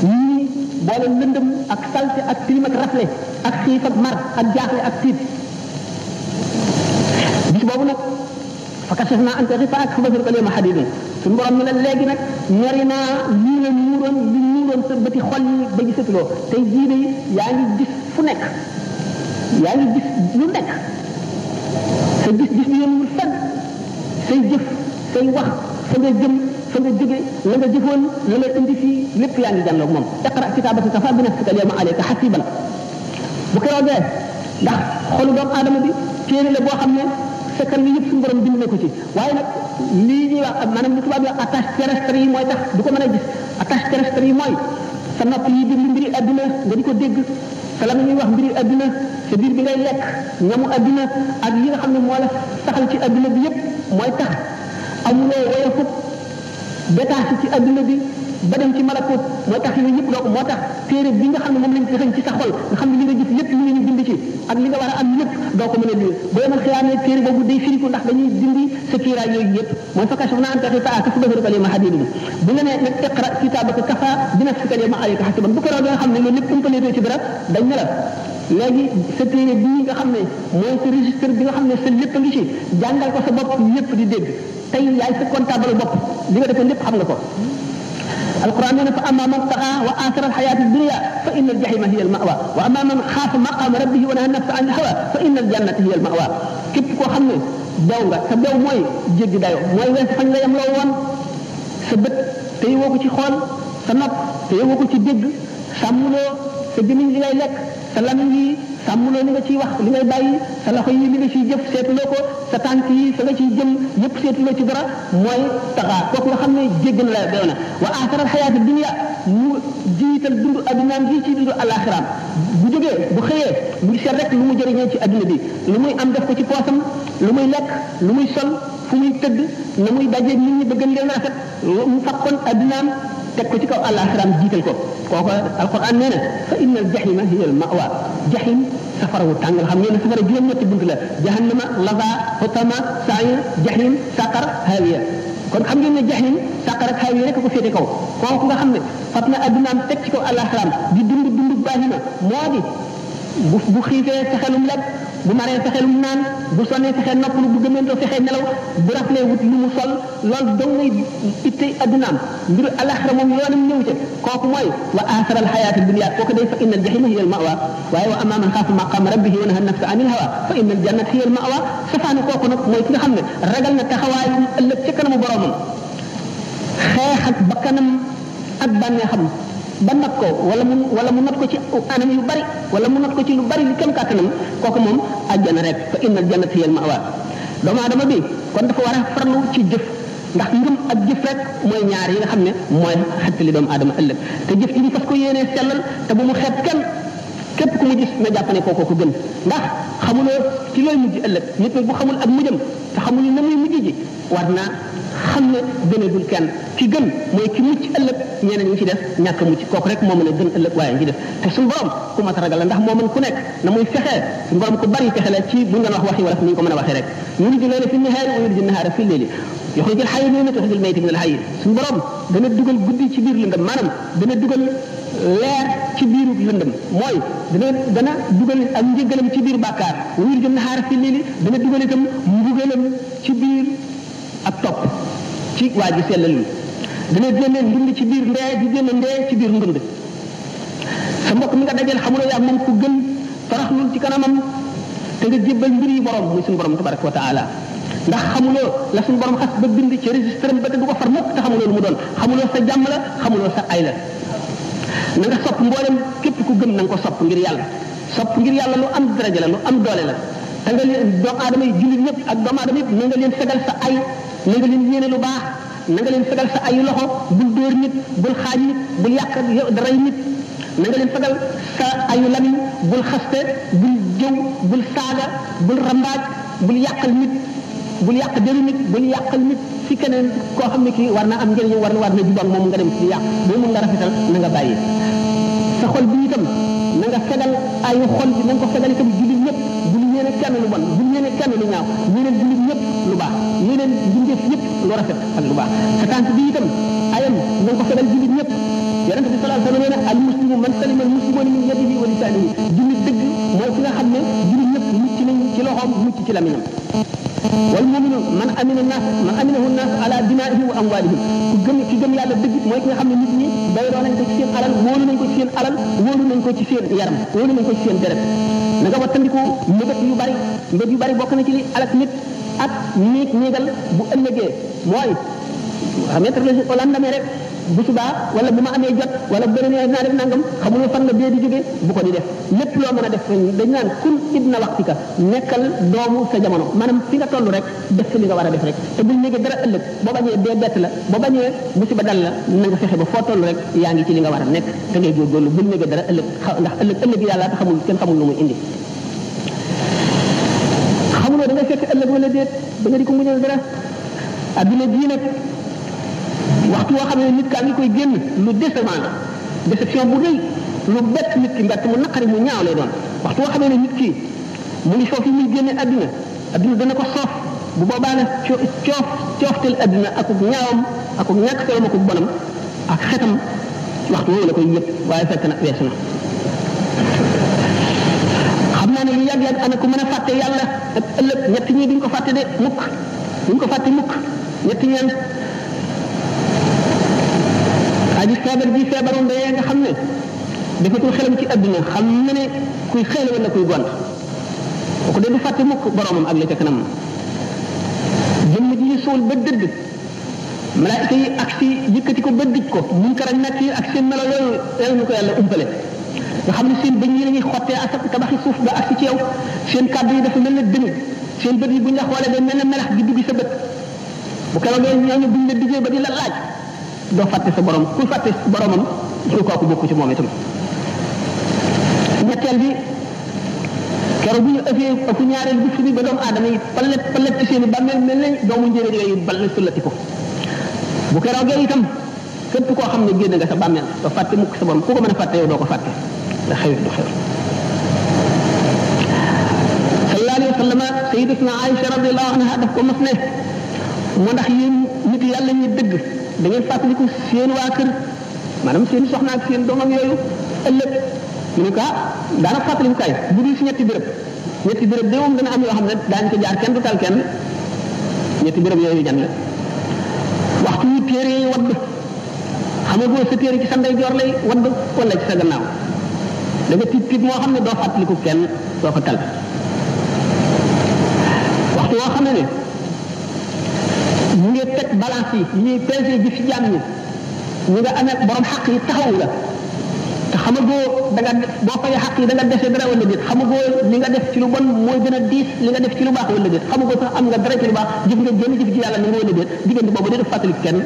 ñii boole lëndëm ak salte ak tilim ak rafle ak xiif ak mar ak jaaxle ak tiit bis boobu nag fa kashafna anka ghitaa'aka fa basaruka al-yawma hadiidun suñu borom ne la léegi nag ñori naa lii la muuroon sa bëti xol yi ba gisatuloo tey jii de yaa ngi gis fu nekk yaa ngi gis lu nekk sa gis bi yéenwul fenn say jëf say wax fa nga jëm fa nga jóge la nga jëfoon la la indi fii lépp yaa ngi jànloog moom iqra kitaabaka kafaa bi nafsika al-yawma alayka hasiiban bu keroogee ndax xolu doomu aadama bi téere la boo xam ne fekkar yi yëpp suñu borom bind na ko ci waaye nag lii ñuy wax maanaam li tubaab yi wax attache terrestre yi mooy tax du ko mën a gis attache terrestre yi mooy sa nopp yi déglu mbiri adduna nga di ko dégg sa la ñuy wax mbiri adduna sa biir bi ngay lekk ñamu adduna ak yi nga xam ne moo la saxal ci adduna bi yëpp mooy tax amuloo woyofut détaché ci adduna bi ba dem ci malakut mooy tax yooyu yëpp doo ko moo tax téere bi nga xam ne moom lañ defañ ci sa xol nga xam ne li nga gis lépp li nga ñu bind ci ak li nga war a am lépp doo ko mën a lire boo yemal xiyaamee téere boobu day firiku ndax dañuy dindi sa kiiraay yooyu yëpp mooy fa kashafnaa anka ghitaa'aka fa basaruka al-yawma hadiidun bu nga nee nag iqra kitaabaka kafaa bi nafsika al-yawma alayka hasiiban bu ko raw nga xam ne loolu lépp umpaletoo ci dara dañ ne la léegi sa téere bii nga xam ne mooy sa registre bi nga xam ne sa lépp a ngi ci jàngal ko sa bopp lépp di dégg tey yaay sa comptable bopp li nga defee lépp xam nga ko القرآن يقول فأما من طغى وآثر الحياة الدنيا فإن الجحيم هي المأوى وأما من خاف مقام ربه ونهى النفس عن الهوى فإن الجنة هي المأوى képp koo xam ne bew nga sa bew mooy jéggi dayo mooy wees fañ la yam loo woon sa bët te yowoo ko ci xool sa nopp te yowoo ko ci dégg sàmmuloo sa gémmiñ li ngay lekk sa lamiñ yi sàmmuloo li nga ciy wax li ngay bàyyi sa loxo yi li nga ciy jëf seetuloo ko sa tànk yi sa nga ciy jëm yëpp seetuloo ci dara mooy taxaa kooku nga xam ne jégg na la bew na wa aasaral xayaati dunya mu jiital dundu addunaam ji ci dundu alaxiraam bu jógee bu xëyee mu ngi seet rek lu mu jëriñoo ci adduna bi lu muy am def ko ci poosam lu muy lekk lu muy sol fu muy tëdd na muy dajeeg nit ñi bëggan leen rafet mu fakkoon addunaam teg ko ci kaw alaxiraam jiital ko kooku alquran nee na fa inna al jahima hiya al mawa jahim safara wu tàng la xam ngeen ne safara juróom-ñetti bunt la jahannama laza hutama sa'ir jahim saqar hawiya kon xam ngeen ne jahim saqar ak hawiya rek ko féete kaw kooku nga xam ne fat na addunaam teg ci kaw alaxiraam di dund baahina moo di bu xiifee fexelum lekk bu maree fexelum naan bu sonnee fexe noppalu bu gëmeentoo fexe nelaw bu raflee wut lu mu sol loolu dong ngay ittey addunaam mbiru alaxira moom yoonam ñëw ca kooku mooy wa aasara alxayaati dunya kooku day fa inna aljahima hiya almawa waaye wa amma man xaafa maqama rabbihi wa naha nafsa anil hawa fa inna aljannata hiya almawa safaani kooku nag mooy ki nga xam ne ragal na taxawaayam ëllëg ca kanamu boromam xeex ak bakkanam ak bànneexam ba not ko wala mu not ko ci anam yu bari wala mu not ko ci lu bari li kem kàttanam kooku moom àjjana rek fa inna aljannata hiya almawa doomu aadama bi kon dafa war a farlu ci jëf ndax ngëm ak jëf rek mooy ñaar yi nga xam ne mooy xettali doomu aadama ëllëg te jëf ji ñu fas ko yéenee sellal te bu mu xeeb kenn képp ku mu gis na jàpp ne kooko ko gën ndax xamuloo ci looy mujj ëllëg nit nag bu xamul ak mujjam te xamul na muy mujj ji war naa xam ne gënagul kenn ki gën mooy ki mucc ëllëg ñeneen ñi ci def ñàkk mucc kooku rek moo mën a gën ëllëg waaye ñi ci def te suñu borom ku mat a ragal la ndax moo mën ku nekk na muy fexee suñu borom ku bari fexe la ci bu nga wax waxi wala ni ñu ko mën a waxee rek yuliju layla fi nahaari wa yuliju nahaara fi layli yuxrijul hayya min al-mayyiti wa yuxrijul mayyita min al-hayyi suñu borom dana dugal guddi ci biir lëndëm maanaam dana dugal leer ci biiru lëndëm mooy dana dugal ak njëgalam ci biir bàkkaar wa yuliju nahaara fi layli dana dugal itam mbugalam ci biir ak topp ci waa ji sellal dana génne ndund ci biir ndee di génne ndee ci biir ndund sa mbokk mi nga dajal xamuloo yaa moom ku gën toroxlul ci kanamam te nga jébbal mbir yi borom muy suñu borom tabaraka wa taala ndax xamuloo la suñu borom xas ba bind ci registre ba te du ko far mukk te xamuloo lu mu doon xamuloo sa jàmm la xamuloo sa ay la na nga sopp mboolem képp ku gëm na nga ko sopp ngir yàlla lu am daraja la lu am doole la te nga leen doomu aadama yi jullit ñëpp ak doomu aadama yëpp na nga leen fegal sa ay na nga leen yéene lu baax na nga leen fegal sa ayu loxo bul dóor nit bul xaaj nit bul yàq rey nit na nga leen fegal sa ayu lamiñ bul xaste bul jëw bul saaga bul rambaaj bul yàqal nit bul yàq deru nit bul yàqal nit fi keneen koo xam ne kii war na am njëriñ war na jubal moom nga dem ci yàq boo mun la rafetal na nga bàyyi sa xol bi itam na nga fegal ayu xol bi na nga ko fegal itam jullit ñëpp bul ñeene kenn lu bon bul ñeene kenn lu ñaaw ñeneen jullit ñëpp lu baax ñeneen bindeef ñëpp lu rafet ak lu baax sa tànk bi itam ayam na nga ko fegal jullit ñëpp yonente bi sallallahu alayhi wa sallam nee na al muslimu man salima al muslimuna min yadihi wa lisanihi jullit dëgg mooy ki nga xam ne jullit ñëpp mucc nañ ci loxoom mucc ci lamiñam wal mu'minu man aminahu an-nas ala dima'ihim wa amwalihim ki gëm yàlla dëgg mooy ki nga xam ne nit ñi bayroo nañ ko ci seen alal wóolu nañ ko ci seen alal wóolu nañ ko ci seen yaram wóolu nañ ko ci seen deret na nga wattandiku mbëbët yu bari bokk na ci li alak nit ak néegal bu ëllëgee mooy mettre au lendemain rek bu subaa wala bu ma amee jot wala bu beneen naa def nangam xamuloo fan la dee di jóge bu ko di def lépp loo mën a def dañ naan kun ibna waxtika nekkal doomu sa jamono maanaam fi nga toll rek def li nga war a def rek te bul néegee dara ëllëg boo bañee dee bett la boo bañee musiba dal la na nga fexe ba foo toll rek yaa ngi ci li nga war a nekk da ngay góorgóorlu bul néegee dara ëllëg ndax ëllëg yàlla te kenn xamul lu muy indi xamuloo da ngay fekk ëllëg wala déet ba nga di ko muñal dara adduna bii nag waxtu woo xam ne nit kaa ngi koy génn lu décevant la déception bu rëy lu bett nit ki mbett mu naqari mu ñaaw lay doon waxtu woo xam ne nit ki mu ngi foofu muy génne adduna dana ko soof bu boobaa nag cooftel adduna akuk ñaawam akuk ñàkk solo akuk bonam ak xetam waxtu woowu la koy yëpp waaye fekk na weesu na xam naa ne lu yàgg-yàgg ana ko mën a fàtte yàlla ak ëllëg ñett ñi duñ ko fàtte de mukk ñett ñeen aji feebar bi feebaru ndeyee nga xam ne defatul xelam ci adduna xam na ne kuy xëy la wala kuy gont kooku de du fàtte mukk boromam ak la ca kanam jëmm ji ñu suul ba dëdd malaayika yi ak si yëkkati ko ba dij ko Munkar ak Nakiir ak seen melo yooyu yàlla ñu ko yàlla umpale nga xam ne seen bëñ yi lañuy xottee ak tabaxi suuf ba ak si ci yow seen kàddu yi dafa mel ne dënnu seen bët yi buñ la xoolee day mel ne melax di dugg sa bët bu keroogee ñooñu buñ la dijee ba di la laaj doo fàtte sa borom ku fàtte boromam ku kooku bokku ci moom itam ñetteel bi keroog bu ñu ëffee ëpp ñaareel bi fi ba doomu aadama yi palet ci seen i bàmmeel mel ne doomu njëriñ yi bal sullati ko bu keroogee itam képp koo xam ne génn nga sa bàmmeel doo fàtte mukk sa borom ku ko mën a fàtte yow doo ko fàtte da xewit du xew sallallahu alayhi wa sallam sayyidatuna Aïcha radiyallahu anha daf ko mos ne moo ndax yéen nit yàlla ñuy dëgg da ngeen fàttaliku seen waa kër maanaam seen soxna ak seen doomam yooyu ëllëg mu ne ko daana fàttaliku kay bu dul si ñetti béréb de moom dana am yoo xam ne daañu ko jaar kenn du tal kenn ñetti béréb yooyu jan la waxtu yu téere yi wadd xamagoo sa téere ci sa ndeyjoor lay wadd wala ci sa gannaaw da nga tiit moo xam ne doo fàttaliku kenn doo ko tal waxtu woo xam ne ñu ngi teg balance yi ñuy pesé ji fi jàmm ñi ñu nga amee borom xaq yi taxaw la te xamagoo da nga boo fayee xaq yi da nga dese dara wala déet xamagoo li nga def ci lu bon mooy gën a diis li nga def ci lu baax wala déet xamagoo sax am nga dara ci lu baax jëf nga jënd jëf ci yàlla ni nga wala déet diggante boobu day def fàttali kenn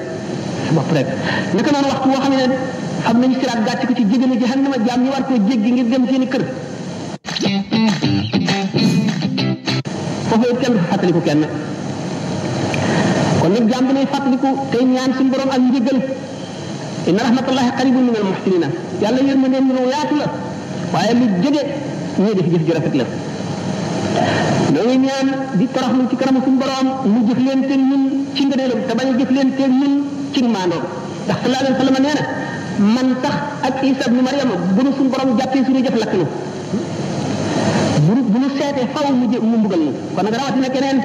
sa bopp rek naka noonu waxtu woo xam ne xam nañu siraat gàcc ko ci jéggalu jahannama jaam ñu war koo jéggi ngir dem seen i kër foofu it kenn du fàttaliku kenn kon nag jaam bi nay fàttaliku tey ñaan suñu borom ak njëggal inna rahmatullahi qaribun minal muhsinina yàlla yërmandeem lu yaatu la waaye lu jege ñuy def jëf ju rafet la ñoo ngi ñaan di toroxlu ci kanamu suñu borom mu jëf leen te ñun ci ngëneelam te bañ a jëf leen te ñun ci maandoom ndax sallallahu alayhi wa sallam nee na man tax ak Isa ibnu Maryama bu nu suñu borom jàppee suñu jëf lakk nu bu nu seetee faw mu mbugal nu kon nag rawatina keneen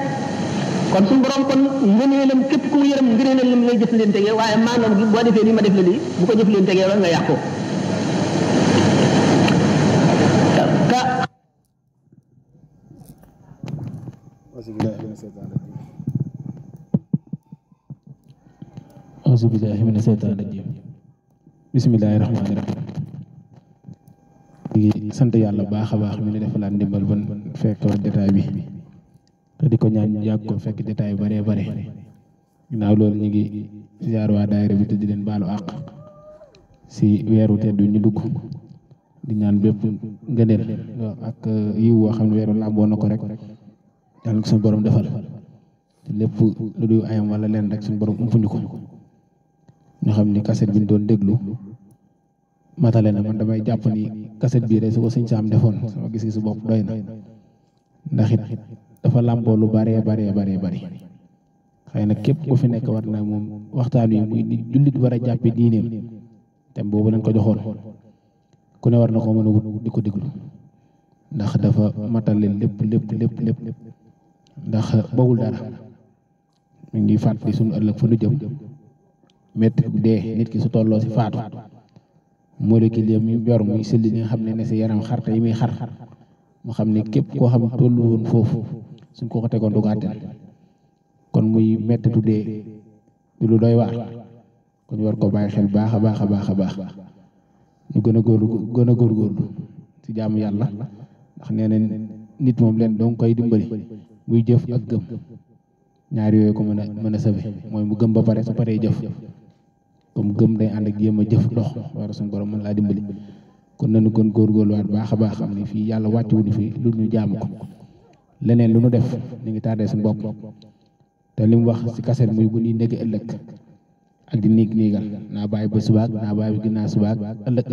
kon suñu borom kon ngëneelam képp ku mu yërëm ngëneelam lay jëf leen tegee waaye maanaam gi boo defee nii ma def la lii bu ko jëf leen tegee wala nga yàqu auzu billahi mina seytaani rajim bismillahi rahmaani rahim di sant yàlla baax a baax mi ne defalaat ndimbal ban fekk jotaay bi te di ko ñaan yàgg ko fekk jotaay bare bare ginnaaw loolu ñu ngi ziar waa daayira bi te di leen baalu àq si weeru tedd ñu dugg di ñaan bépp ngëneel ak yiw woo xam ne weeru làmboo na ko rek yàlla ko suñu borom defal te lépp lu du ayam wala leen rek suñu borom umpuñu ko ñu xam ni kaset bi ñu doon déglu matale na man damay jàpp ni kaset bii rek su ko sëñ Saam defoon sama gis-gisu bopp doy na ndax it dafa làmboo lu bare xëy na képp ku fi nekk war na moom waxtaan wi muy ni jullit war a jàppe diineem tem boobu lañ ko joxoon ku ne war na ko mën a wut di ko déglu ndax dafa matale lépp ndax bawul dara mu ngi fàttali suñu ëllëg fa nu jëm métti dee nit ki su tolloo si faatu molécule yi muy yor muy sëlli li nga xam ne si yaram xarte yi muy xar mu xam ne képp koo xam ne tollu woon foofu suñ ko tegoon du ko àttan kon muy méttitu dee du lu doy waar kon war ko bàyyi xel baax a baax ñu gën a góorgóorlu ci jaamu yàlla ndax nee na nit moom leen dong koy dimbali muy jëf ak gëm ñaar yooyu ko mën a sabe mooy mu gëm ba pare su paree jëf comme gëm day ànd ak jéem a jëf dox war suñu borom mën laa dimbali kon nañu gën góorgóorluwaat baax a baax xam ne fii yàlla wàccuwuñu fi lu ñu jaamu ko leneen lu nu def ñu ngi tardé suñu bopp te li mu wax si kaset muy bu ñuy nekk ëllëg ak di niigal naa bàyyi ba subaak naa bàyyi ginnaaw subaak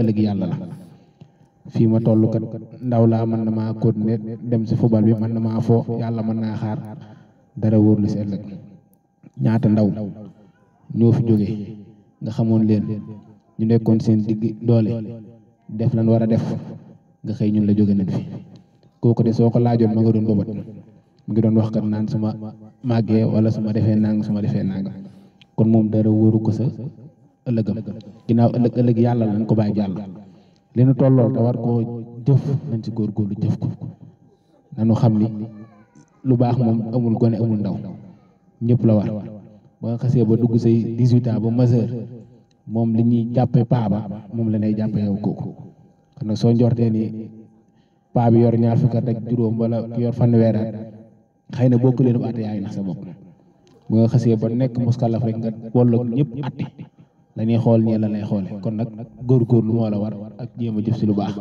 ëllëg yàlla la fii ma toll kat ndaw laa mën na maa continuer dem si football bi mën na maa foo yàlla mën naa xaar dara wóor lu si ëllëg ñaata ndaw ñoo fi jógee nga xamoon leen ñu nekkoon seen digg doole def lan war a def nga xëy ñun la jóge nañ fi kooku de soo ko laajoon ma nga doon bobat mu ngi doon wax kat naan suma màggee wala suma defee nang kon moom dara wóoru ko sa ëllëgam ginnaaw ëllëg yàlla lañ ko bàyyi jàll li nu tollool te war koo jëf nañ ci góorgóorlu jëf ko nanu xam ni lu baax moom amul gone amul ndaw ñëpp la war ba nga xasee ba dugg say 18 ans ba majeur moom li ñuy jàppe paa ba moom la ñuy jàppe yow kooku kon nag soo njortee ni paa bi yor ñaar fukk ak juróom wala yor fanweer at xëy na bokk leen bu àtte yaa ngi nax sa bopp bu nga xasee ba nekk muskalaf rek nga wolloog ñëpp àtte la ñuy xool ñee la lay xoole kon nag góorgóorlu moo la war ak jéem a jëf si lu baax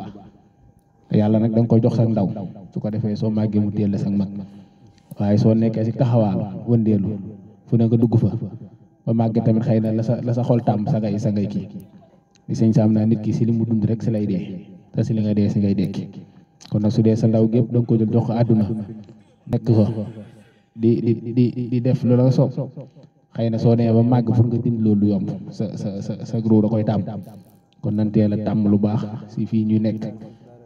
yàlla nag da nga koy jox sa ndaw su ko defee soo màggee mu teel la sa mag waaye soo nekkee si taxawaalu wëndeelu fu ne nga dugg fa ba màggee tamit xëy na la sa xol tàmm sa ngay kii di sëñ Saam naa nit ki si li mu dund rek si lay dee te si li nga dee si ngay dekki kon nag su dee sa ndaw gépp da nga ko jël jox ko àdduna nekk ko di def lu la soob xëy na soo nee ba màgg pour nga dindi loolu du yomb sa gros da koy tàmm kon nan teel a tàmm lu baax si fii ñu nekk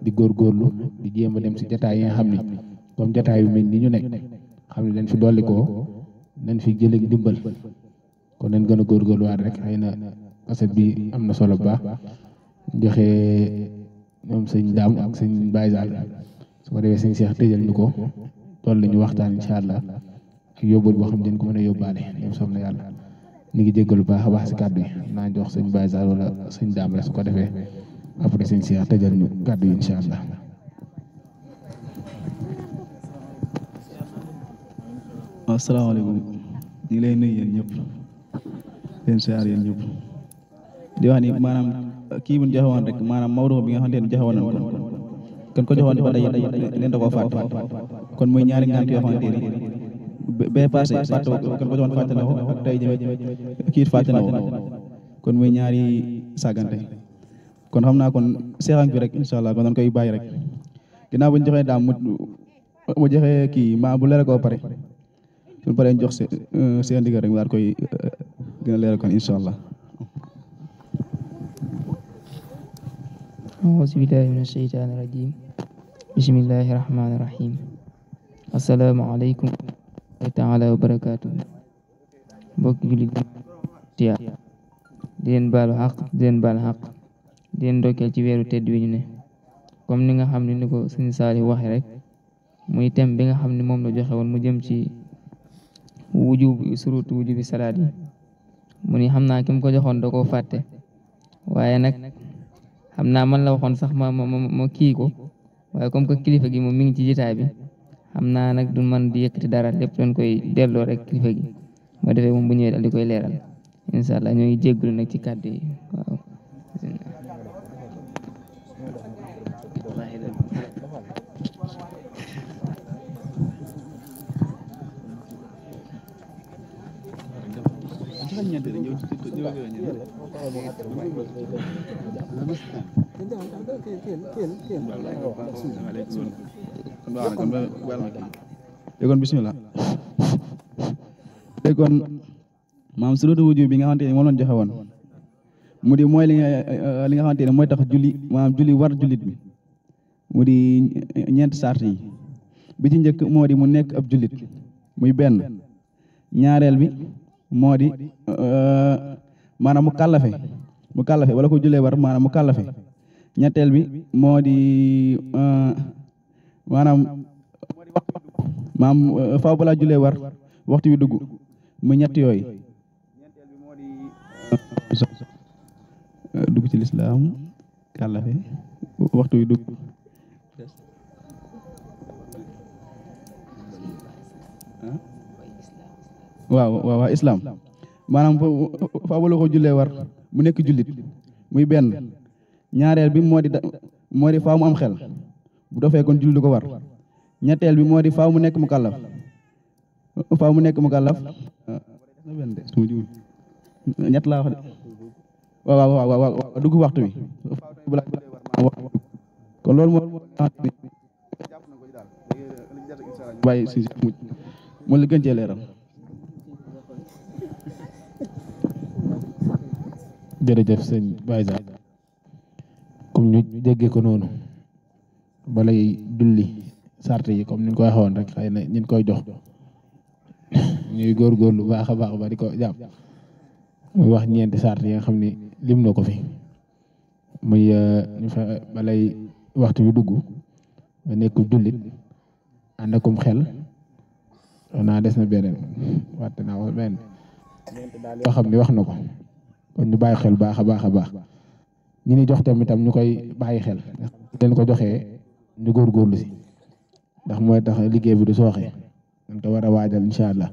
di góorgóorlu di jéem a dem si jataay yi nga xam ni comme jataay yu mel ni ñu nekk xam ne dañ fi dolli koo nañ fi jëlee dimbal kon nañ gën a góorgóorluwaat rek xëy na kaset bi am na solo bu baax joxe ñoom sëñ Daam ak sëñ Baye Sall su ko defee sëñ Cheikh tëjal ñu ko toll ñu waxtaan incha allah ak yóbbul boo xam ne ko mën a yóbbaale ñoom soob na yàlla ñu ngi jéggalu baax a baax si kàddu yi naa jox sëñ Baye Sall wala sëñ Daam rek su ko defee après sëñ Cheikh tëjal ñu kàddu yi incha allah. asalaamaaleykum ñu ngi lay nuyu yéen ñëpp leen siyaar yéen ñëpp di wax ni maanaam kii bu ñu joxe woon rek maanaam mawdu bi nga xamante ne joxe woon nañ ko kon ko joxoon dafa day leen da koo fàtte kon muy ñaari ngant yoo xamante ni bee passé fàtte kon ko joxoon fàtte na ko ak tey jëme kii fàtte na ko kon muy ñaari sàggante kon xam naa kon seexan bi rek incha allah kon dañ koy bàyyi rek ginnaaw bu ñu joxee daam mu joxee kii maa bu leer koo pare suñu paree jox seen ndigal rek daal koy gën a leeral kon incha allah. auzu billaahi mina sheytaani rajiim bismillaahi rahmaani rahiim assalaamu aleykum wa taala wa barakaatu mbokki jullit di leen baalu xaq di leen baal xaq di leen ndokkeel ci weeru tedd wi ñu ne comme ni nga xam ne ni ko sëñ Saali waxe rek muy thème bi nga xam ne moom la joxe woon mu jëm ci surutu wujubi salaat yi mu ni xam naa ki mu ko joxoon da koo fàtte waaye nag xam naa man la waxoon sax ma kii ko waaye comme que kilifa gi moom mi ngi ci jitaay bi xam naa nag du man di yëkkati dara lépp doon koy delloo rek kilifa gi moo defee moom bu ñëwee daal di koy leeral incha allah ñoo ngi jégglu nag ci kàddu yi waaw kon bismillah léegi kon maam surutu wujub bi nga xamante ne moom lañ joxe woon mu di mooy li nga xamante ne mooy tax julli maanaam julli war jullit bi mu di ñeenti sart yi bi ci njëkk moo di mu nekk ab jullit muy benn ñaareel bi moo di maanaam mu kàllafe wala ko jullee war maanaam mu kàllafe ñetteel bi moo di maanaam faaw balaa jullee war waxtu wi dugg mu ñett yooyu ñeenteel bi moo di dugg ci lislaam kàllafe waxtu wi dugg waaw islam maanaam faaw balaa ko jullee war mu nekk jullit muy benn ñaareel bi moo di faaw mu am xel bu dofee kon julli du ko war ñetteel bi moo di faaw mu nekk mu kàllaf ñett laa wax de waaw dugg waxtu wi kon loolu moo bàyyi si mu li gën cee leeral jërëjëf sëñ Baye Sall comme ñu déggee ko noonu balay dulli sart yi comme ni ñu ko waxoon rek xëy na ñu koy jox ñuy góorgóorlu baax a baax ba di ko jàpp muy wax ñeenti sart yi nga xam ni lim na ko fi muy ñu fa balay waxtu bi dugg nga nekk jullit ànd akum xel naa des na beneen wàtte naa wax benn yoo xam ne wax na ko kon ñu bàyyi xel baax a baax a baax ñi ni jox tam ñu koy bàyyi xel leen ko joxee ñu góorgóorlu si ndax mooy tax liggéey bi du sooxee dañ ko war a waajal incha allah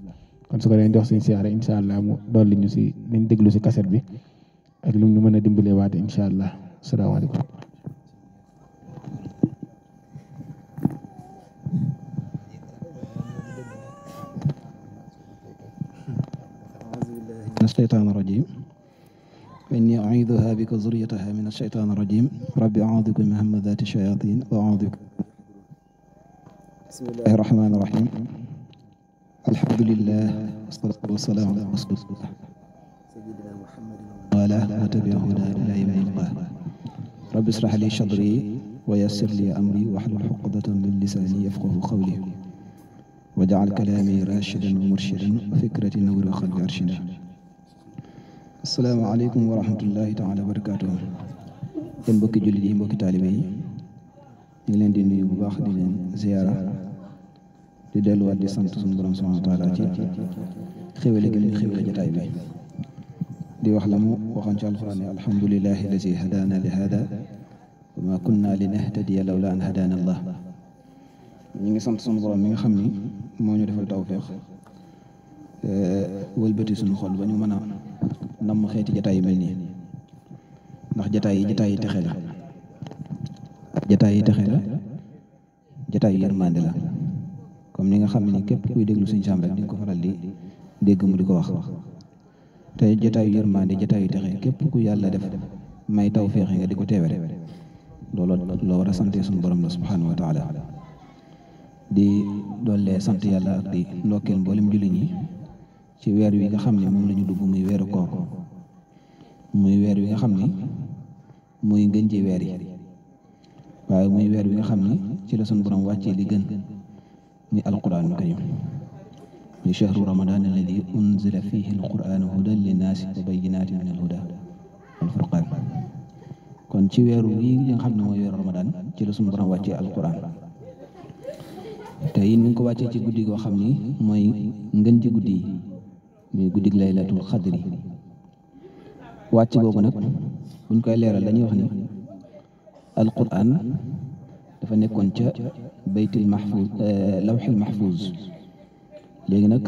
kon su ko leen jox suñu siyaare incha allah mu dolli ñu si liñ déglu si kaset bi ak lu ñu mën a dimbalee waate incha allah asalaamaaleykum. من الشيطان الرجيم وإني أعيذها بك وذريتها من الشيطان الرجيم رب أعوذ بك من همزات الشياطين وأعوذ بك. بسم الله الرحمن الرحيم الحمد لله والصلاة والسلام على رسول الله سيدنا محمد وعلى آله وتبع هداه إلى يوم الله. رب اشرح لي صدري ويسر لي أمري واحلل عقدة من لساني يفقهوا قولي واجعل كلامي راشدا ومرشدا وفكرتي نور وقلبي أرشدا. asalaamaaleykum wa rahmatullahi taala wa barakaatu. yéen mbokki jullit yi mbokki taalibe yi ñu ngi leen di nuyu bu baax di leen ziyaara di delluwaat di sant suñu borom subhaanahu wa taala ci xéwale gi ñu xéwale jotaay bi di wax la mu waxoon ci alxuraan ne alhamdulillahi lazi hadaana li hada wa ma kunna linahtadiya lawla an hadaana allah. ñu ngi sant suñu borom mi nga xam ni moo ñu defal tawfeex wëlbati suñu xol ba ñu mën a nam xeeti jataay yu mel nii ndax jataay yi texe la jataay yi texe la jataay yu yërmande la comme ni nga xam ne képp kuy déglu Sëñ Sam rek di nga ko faral di dégg mu di ko wax te jataay yu yërmande jataay yu texe képp ku yàlla def may taw féexe nga di ko teewe loolu loo war a sante suñu borom la subhanahu wa taala di doole sant yàlla ak di ndokkeel mboolem jullit ñi ci weer wi nga xam ne moom la ñu dugg muy weeru koor muy weer wi nga xam ni muy ngën ji weer yi waaye muy weer wi nga xam ni ci la sunu borom wàccee li gën muy alquraanul karim muy shahru ramadan alladi unzila fihi alquranu hudan linnaasi wa bayyinatin min alhuda wal furqan kon ci weeru wi nga xam ne mooy weeru ramadan ci la sunu borom wàccee alquran te it mi ngi ko wàccee ci guddi goo xam ni mooy ngën ji guddi yi muy guddig laylatul xadri wàcc googu nag buñ koy leeral dañuy wax ni alquran dafa nekkoon ca baytil mahfuz lawxil mahfuz léegi nag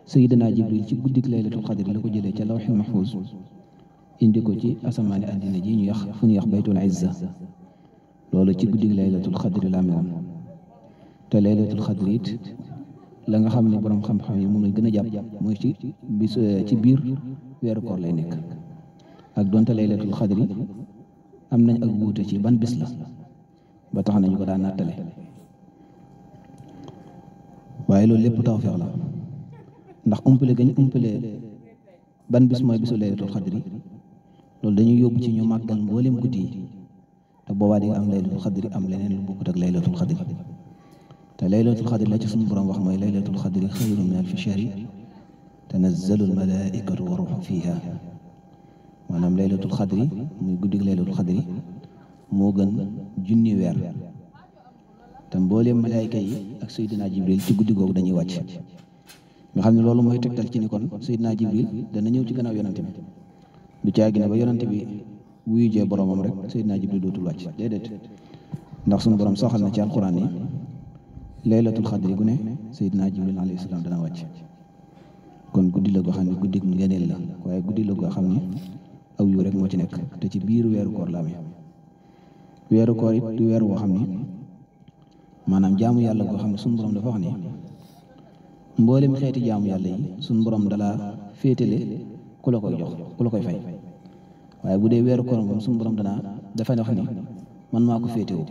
sayidina jibril ci guddig laylatul xadri la ko jëlee ca lawxil mahfuz indi ko ci asamaani àddina ji ñu yax fu ñu yax baytul izza loolu ci guddig laylatul xadri la amoon te laylatul xadri it la nga xam ne borom xam-xam yi moom lañ gën a jàpp mooy ci biir weeru koor lay nekk ak donte laylatul xadri am nañ ak wuute ci ban bis la ba tax nañu ko daan nattale waaye loolu lépp tawfeex la ndax umpale gañ umpale ban bis mooy bisu laylatul xadri loolu dañuy yóbbu ci ñu màggal mboolem guddi yi te boobaa di nga am laylatul xadri am leneen lu bokkut ak laylatul xadri te laylatul xadri la ci suñu borom wax mooy laylatul xadri xayrun min alfi shahri tanazzalu almalaikatu wa ruuhu fiha maanaam laylatul xadri muy guddig laylatul xadri moo gën junni weer te mbooleem malaayka yi ak Seydina Jibril ci guddi googu dañuy wàcc nga xam ne loolu mooy tegtal ci ni kon Seydina Jibril dana ñëw ci gannaaw yonante bi du caagi ne ba yonante bi wuyu jee boromam rek Seydina Jibril dootul wàcc déedéet ndax suñu borom soxal na ci alquran yi laylatul xadri gu ne Seydina Jibril alayhi salaam dana wàcc kon guddi la goo xam ne guddi ngëneel la waaye guddi la goo xam ne aw yu rek moo ci nekk te ci biir weeru koor la amee weeru koor it du weer woo xam ne maanaam jaamu yàlla goo xam ne suñu borom dafa wax ne mboolem xeeti jaamu yàlla yi suñu borom dalaa féetale ku la koy jox ku la koy fay waaye bu dee weeru koor moom suñu borom dafa wax ni man maa ko féetewoo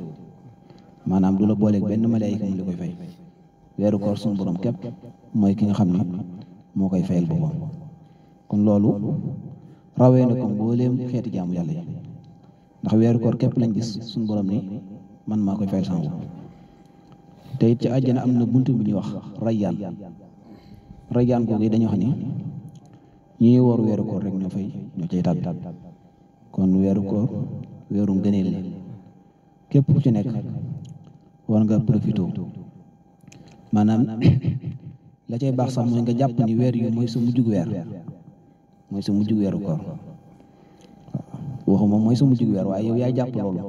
maanaam du la booleeg benn malaayika mu li koy fay weeru koor suñu borom képp mooy ki nga xam ne moo koy fayal boppam kon loolu rawee na ko mbooleem xeeti jaamu yàlla yi ndax weeru koor képp lañ gis suñu borom ni man maa koy fayal sama bopp te it ci àjjana am na buntu bi ñuy wax rayyaan rayyaan googu yi dañuy wax ni ñi woor weeru koor rek ñoo cay tàbbi kon weeru koor weeru ngëneel la képp ku ci nekk war nga profité maanaam la cay baax sax mooy nga jàpp ni weer yu mooy sa mujjug weer mooy sa mujjug weeru koor waxuma mooy sa mujjug weer waaye yow yaay jàpp loolu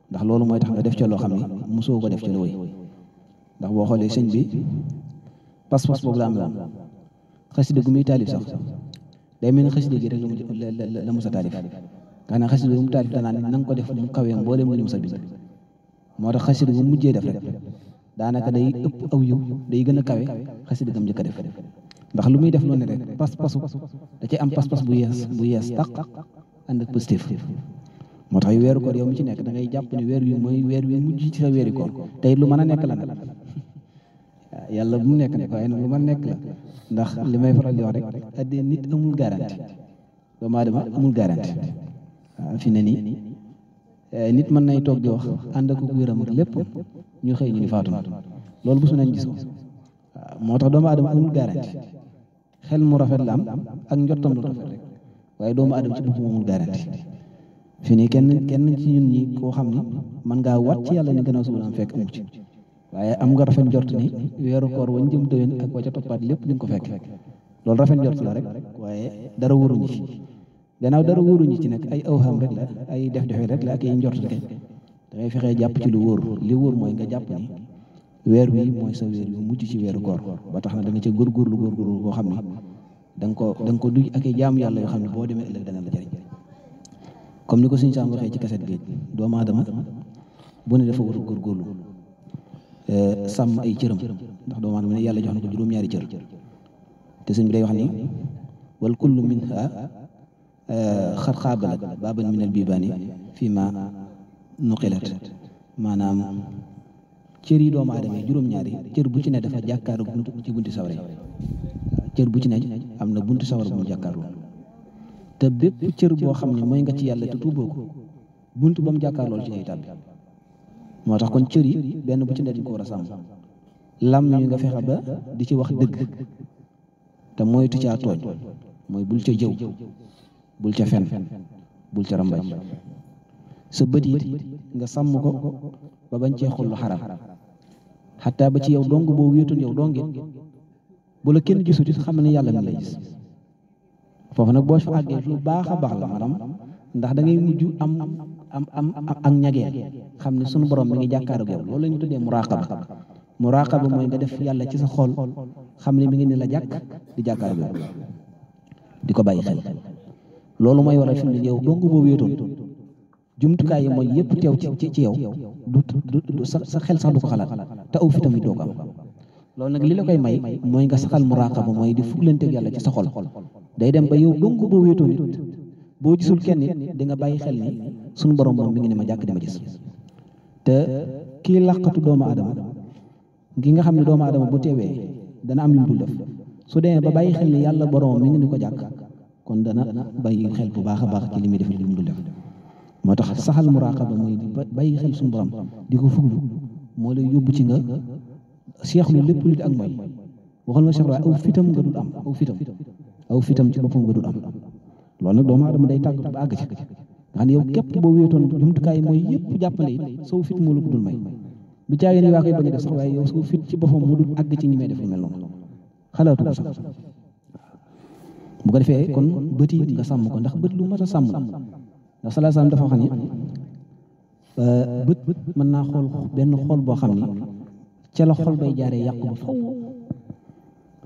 ndax loolu mooy tax nga def ca loo xam ne mosoo ko def ca la wéy ndax boo xoolee sëñ bi pas-pas boobu la am la xasida gu muy taalif sax day mel ni xasida gi rek la mos a taalif nga ne xasida gu mu taalif danaa ne na nga ko def mu kawee mbooleem lu ñu mos a bind moo tax xasida gu mujjee def rek daanaka day ëpp aw yiw day gën a kawe xasida gam njëkk a def ndax lu muy def loolu ne rek pas-pasu da ci am pas-pas bu yees taq ànd ak positif moo tax weeru koor yow mi ci nekk da ngay jàpp ne weer wi mooy weer wi mujj ci sa weeri koor tey lu mën a nekk la nag yàlla bu mu nekk nag waaye nag lu mën a nekk la ndax li may faral di wax rek addee nit amul garanti doomu aadama amul garanti waaw fi ne nii nit mën nay toog di wax ànd ak wéram ak lépp ñu xëy ñu ni faatu na loolu bu su nañ gis ko waaw moo tax doomu aadama amul garanti xel mu rafet la am ak njottam lu rafet rek waaye doomu aadama ci boppam amul garanti fi nii kenn ci ñun ñi koo xam ni mën ngaa wat ci yàlla ni gannaaw suba am fekk amu ci waaye am nga rafet njort ni weeru koor wañ jëm déwén ak wa ca toppaat lépp di nga ko fekk loolu rafet njort la rek waaye dara wóoruñu ci gannaaw dara wóoruñu ci nag ay awham rek la ay def-defe rek la ak ay njort rek da ngay fexee jàpp ci lu wóor li wóor mooy nga jàpp ni weer wi mooy sa weer wi mujj ci weeru koor ba tax na da nga ca góorgóorlu boo xam ni da nga ko duy ak ay jaamu yàlla yoo xam ne boo demee ëllëg dana la jariñ comme ni ko suñu saam waxee ci kaset gi doomu aadama bu ne dafa war a góorgóorlu sàmm ay cëram ndax doomu aadama ne yàlla jox na ko juróom-ñaari cër te sëñ bi day wax ni wal kullu minha xat xaabalat baaban minal bibaani fii ma nuqilat maanaam cër yi doomu aadama yi juróom-ñaari cër bu ci ne dafa jàkkaaru bunt ci bunti sawara yi cër bu ci ne am na bunti sawara bu mu jàkkaarloo te bépp cër boo xam ne mooy nga ci yàlla te tuuboo ko bunt ba mu jàkkaarlool ci ngay tàbbi moo tax kon cër yi benn bu ci ne dañ ko war a sàmm làmmiñ nga fexe ba di ci wax dëgg te moytu caa tooñ mooy bul ca jëw bul ca fen bul ca rambaj sa bët yi nga sàmm ko ba bañ cee xol lu xaram xataa ba ci yow dong boo wéetoon yow dongit bu la kenn gisut it xam ne yàlla mi lay gis foofu nag boo fa àggee lu baax a baax la maanaam ndax da ngay mujj am ak ñageen xam ne sunu borom mi ngi jàkkaar ak yow loolu la ñu tuddee muraqaba mooy nga def yàlla ci sa xol xam ne mi ngi ne la jàkk di jàkkaar ak yow di ko bàyyi xel loolu mooy waral fi mu ne yow dong boo wéetoon jumtukaay yi mooy yëpp teew ci yow du sa xel sax du ko xalaat te aw fi tamit doo ko am loolu nag li la koy may mooy nga saxal muraqaba mooy di fuglanteeg yàlla ci sa xol day dem ba yow dong boo wéetoon nit boo gisul kenn nit di nga bàyyi xel ni suñu borom moom mi ngi ne ma jàkk di ma gis te kii làqatu doomu aadama gi nga xam ne doomu aadama bu teewee dana am yu mu dul def su demee ba bàyyi xel ni yàlla borom mi ngi ni ko jàkk kon dana bàyyi xel bu baax a baax ci li muy def li mu dul def moo tax saxal muraqaba mooy bàyyi xel suñu borom di ko fuglu moo lay yóbbu ci nga seexlu lépp lu di ak mooy waxal ma seexlu waaye aw fitam nga dul am aw fitam ci boppam nga dul am loolu nag doomu aadama day tàgg ba àgg ci nga xam ne yow képp boo wéetoon jumtukaay mooy yëpp jàppale it saw fit moo la ko dul may du caagee ni waa koy bañ a def sax waaye yow saw fit ci boppam mu dul àgg ci ñi may def lu mel noonu xalaatu ko sax bu ko defee kon bët yi nga sàmm ko ndax bët lu mat a sàmm la ndax salaa salaam dafa xam ne bët mën naa xool benn xool boo xam ni ca la xol bay jaaree yàqu ba faw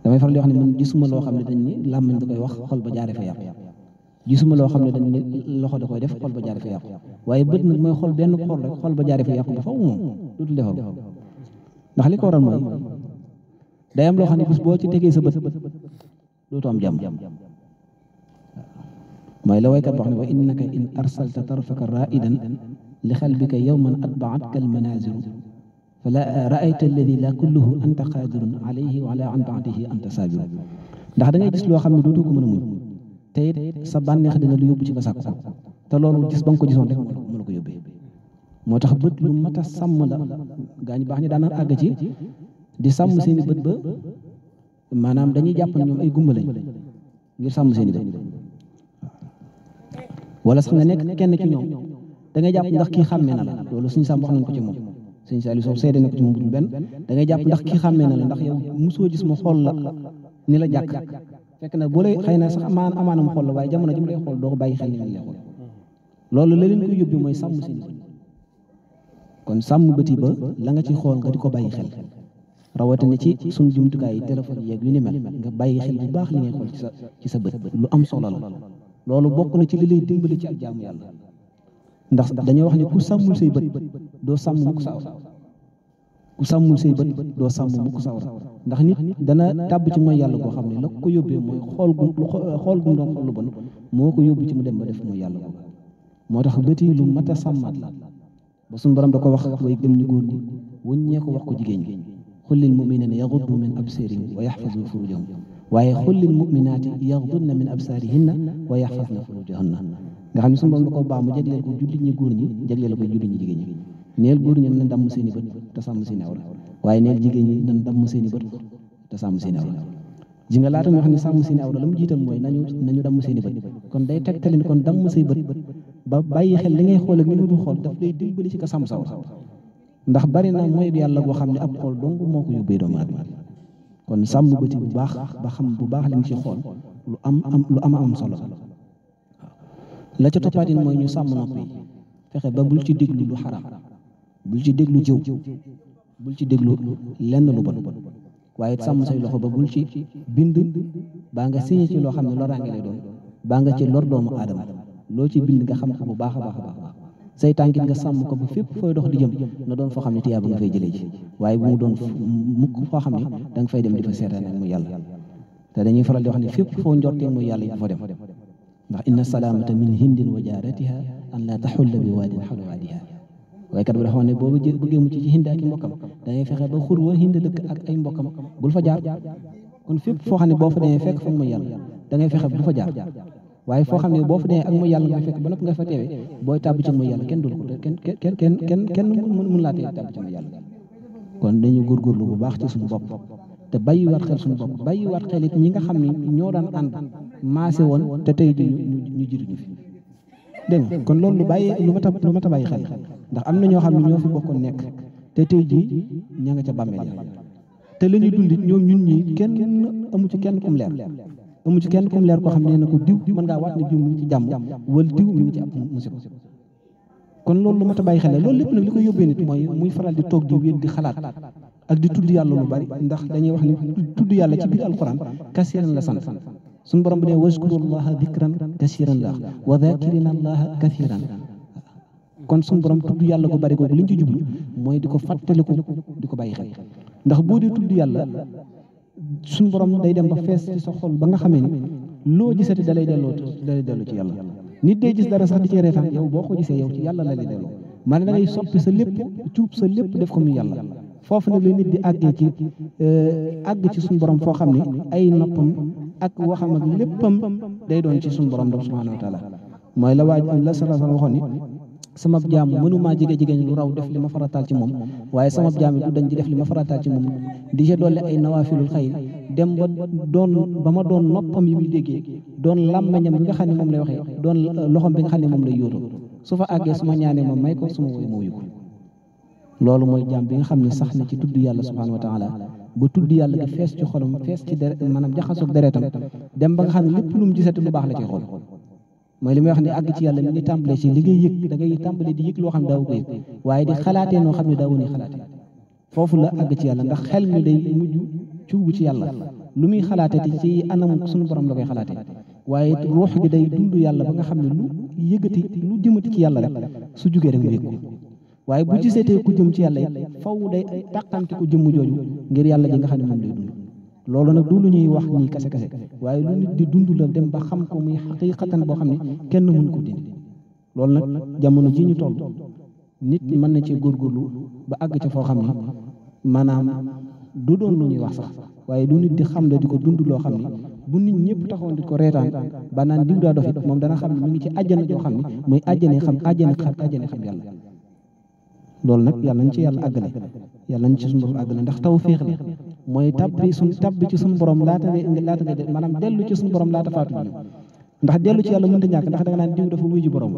damay faral di wax ne man gisuma loo xam ne dañ ni làmmiñ da koy wax xol ba jaaree fa yàqu gisuma loo xam ne dañ ne loxo da koy def xol ba jaaree fa yàqu waaye bët nag mooy xool benn xool rek xol ba jaaree fa yàqu ba faw moom dootul defal ndax li ko waral mooy day am loo xam ne bis boo ci tegee sa bët dootu am jàmm mooy la waykat wax ne wa innaka in arsalta tarfaka raidan li xalbika yawman atbaatka almanaziru fala raayta alladi la kulluhu anta qadirun alayhi wa ala an baadihi anta sabiru ndax da ngay gis loo xam ne dootu ko mën a muñ te it sa bànneex dina lu yóbbu ci nga sàkku te loolu gis ba nga ko gisoon rek mu la ko yóbbee moo tax bët lu mat a sàmm la gaañu baax ñi daan àgg ci di sàmm seen i bët ba maanaam dañuy jàpp ne ñoom ay gumba lañ ngir sàmm seen i bët wala sax nga nekk kenn ci ñoom da ngay jàpp ndax kii xàmmee na la loolu suñu sàmm wax nañ ko ci moom sëñ Saliou Sow seede na ko ci moom budul benn da ngay jàpp ndax kii xàmmee na la ndax yow mosoo gis mu xool la ni la jàkk fekk na boo lay xëy na sax amaana mu xool la waaye jamono ji mu lay xool doo ko bàyyi xel ni mu lay xool loolu la leen ko yóbbi mooy sàmm seen bët kon sàmm bëti ba la nga ci xool nga di ko bàyyi xel rawatina ci suñu jumtukaay yi téléphone yeeg yu ni mel nga bàyyi xel bu baax li ngay xool ci sa bët lu am solo la loolu bokk na ci li lay dimbali ci ak jaamu yàlla ndax dañoo wax ne ku sàmmul say bët doo sàmm mukk sa awra ku sàmmul say bët doo sàmm mukk sa awra ndax nit dana tàbb ci mooy yàlla boo xam ne la ko yóbbee mooy xool gum doon xool lu bon moo ko yóbbu ci mu dem ba def mooy yàlla boobu moo tax bët yi lu mat a sàmmaat la ba suñu borom da ko wax way gëm ñu góor ñi wuññee ko wax ko jigéen ñi xullil muminina yaxuddu min absarihim wa yaxfazu furujahum waaye xullil muminaati yaxdudna min absarihinna wa yaxfazna furujahunna nga xam ne suñu borom da ko baax mu jagleel ko jullit ñi góor ñi jagleel ko jullit ñi jigéen ñi neel góor ñi nan damm seen i bët te sàmm seen i awra waaye neel jigéen ñi nan damm seen i bët te sàmm seen i awra ji nga laata nga xam ne sàmm seen i awra la mu jiital mooy nañu damm seen i bët kon day tegtali ni kon damm say bët ba bàyyi xel li ngay xool ak li nga dul xool daf lay dimbali ci ka sàmm sa awra ndax bari na mooy yàlla boo xam ne ab xool dong moo ko yóbbee doomu aadama kon sàmm bëti bu baax ba xam bu baax li nga ci xool lu am solo la ca toppaatin mooy ñu sàmm nopp yi fexe ba bul ci déglu lu xaraam bul ci déglu jëw bul ci déglu lenn lu bon waaye sàmm say loxo ba bul ci bind baa nga signé ci loo xam ne loraange lay doon baa nga ci lor doomu aadama loo ci bind nga xam ko bu baax a baax a baax say tànkit nga sàmm ko ba fépp fooy dox di jëm na doon foo xam ne tiyaaba nga fay jëlee ji waaye bu mu doon mukk foo xam ne da nga fay dem di fa seetaan ak mu yàlla te dañuy faral di wax ne fépp foo njortee muy yàlla yi fa dem ndax inna salaamata min hindin wa jaaratiha an la taxulla bi waadin xawla waadiha waykat bi dafa wax ne boobu bëggee mucc ci hind ak i mbokkam da ngay fexe ba xur wa hind dëkk ak ay mbokkam bul fa jaar kon fépp foo xam ne boo fa demee fekk fa muy yàlla da ngay fexe bu fa jaar waaye foo xam ne boo fa demee ak mooy yàlla nga fekk ba nopp nga fa teewee booy tàbb ci mooy yàlla kenn dul ko kenn mën laa tee tàbb ci mooy yàlla kon dañu góorgóorlu bu baax ci suñu bopp te bàyyiwaat xel suñu bopp bàyyiwaat xel it ñi nga xam ne ñoo daan ànd maase woon te tey ji ñu jiruñu fi dégg nga kon loolu lu mat a bàyyi xel ndax am na ñoo xam ne ñoo fi bokkoon nekk te tey ji ña nga ca bàmmeel ya te la ñuy dundit ñoom ñun ñi kenn amu ci kenn kum leer amu ci kenn kum leer koo xam ne na ko diw mën ngaa waat ne diw mi ngi ci jàmm wala diw mi ngi ci ab musiba kon loolu lu mat a bàyyi xel loolu lépp nag li koy yóbbee nit mooy muy faral di toog di wéet di xalaat ak di tudd yàlla lu bari ndax dañuy wax ne tudd yàlla ci biir alquran kasiran la sant suñu borom bu ne wazkurullaha dikran kasiran la wa dhakirina allaha kathiran kon suñu borom tudd yàlla ko bari googu li ñu ci jublu mooy di ko fàttaliku di ko bàyyi xel ndax boo dee tudd yàlla suñu borom day dem ba fees ci sa xol ba nga xamee ni loo gisati dalay delloo ci yàlla nit day gis dara sax di ci reetaan yow boo ko gisee yow ci yàlla la lay delloo maanaam da ngay soppi sa lépp cuub sa lépp def ko muy yàlla foofu nag la nit di àggee ci àgg ci suñu borom foo xam ne ay noppam ak waxam ak léppam day doon ci suñu borom dam subhanahu wa taala mooy la waaj la sallallahu alayhi waxoon ni sama jaam mënumaa jigéen lu raw def li ma farataal ci moom waaye sama jaam du dañ di def li ma farataal ci moom di ca dolli ay nawaafilul xayr dem ba ma doon noppam yi muy déggee doon làmmañam bi nga xam ne moom lay waxee doon loxom bi nga xam ne moom lay yóotoo su fa àggee su ma ñaanee ma may ko su ma woy ma wuyu ko loolu mooy jaam bi nga xam ne sax na ci tudd yàlla subhanahu wa taala ba tudd yàlla gi fees ci xolam fees ci deret maanaam jaxasoog deretam dem ba nga xam ne lépp lu mu gisati lu baax la ci xool mooy li may wax ne àgg ci yàlla mi ngi tàmbalee ci li ngay yëg da ngay tàmbalee di yëg loo xam ne daaw ko yëg waaye di xalaatee noo xam ne daawu ni xalaatee foofu la àgg ci yàlla ndax xel mi day mujj cuubu ci yàlla lu muy xalaatee te ci anam suñu borom la koy xalaatee waaye ruux gi day dund yàlla ba nga xam ne lu yëgati lu jëmati ci yàlla rek su jugee rek mu yëg ko waaye bu giseetee ku jëm ci yàlla it faw day tàqante ko jëmm jooju ngir yàlla ji nga xam ne moom lay dund loolu nag du lu ñuy wax nii kase kase waaye lu nit di dund la dem ba xam ko muy xaqiqatan boo xam ne kenn mën ko dindi loolu nag jamono ji ñu toll nit mën na ci góorgóorlu ba àgg ca foo xam ne maanaam du doon lu ñuy wax sax waaye lu nit di xam la di ko dund loo xam ne bu nit ñëpp taxoon di ko reetaan ba naan diw daa dof it moom dana xam ne mu ngi ci àjjana joo xam ne muy àjjane xam yàlla loolu nag yàlla nañ ci yàlla àggale yàlla nañ ci suñu borom àggale ndax tawfiix la mooy tabbi ci suñu borom laata nga maanaam dellu ci suñu borom laata faatu bi ndax dellu ci yàlla mënta ñàkk ndax da nga naan diw dafa wuyu ji borom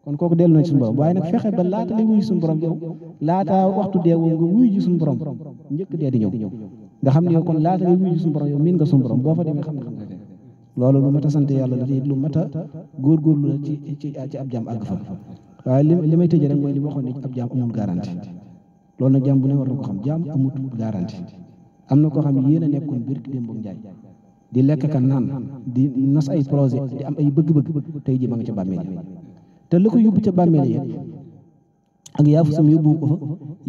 kon kooku dellu na ci suñu borom waaye nag fexe ba laata lay wuyu suñu borom yow laata waxtu dee woo nga wuyu ji suñu borom njëkk dee di ñëw nga xam ne yow kon laata lay wuyu ji suñu borom yow miin nga suñu borom boo fa demee xam nga nga fekk loolu lu mat a sant yàlla la te lu mat a góorgóorlu la ci ab jaam àgg fa waaye li may tëjee rek mooy li waxoon ne ab jaam amul garanti loolu nag jaam bu ne war na ko xam jaam amut garanti am na koo xam ne yéen a nekkoon biir ki démb ak njaay di lekk ka naan di nas ay projet di am ay bëgg-bëgg tey ji ma nga ca bàmmeel te la ko yóbbu ca bàmmeel yi ak yaafu sam yóbbu ko fa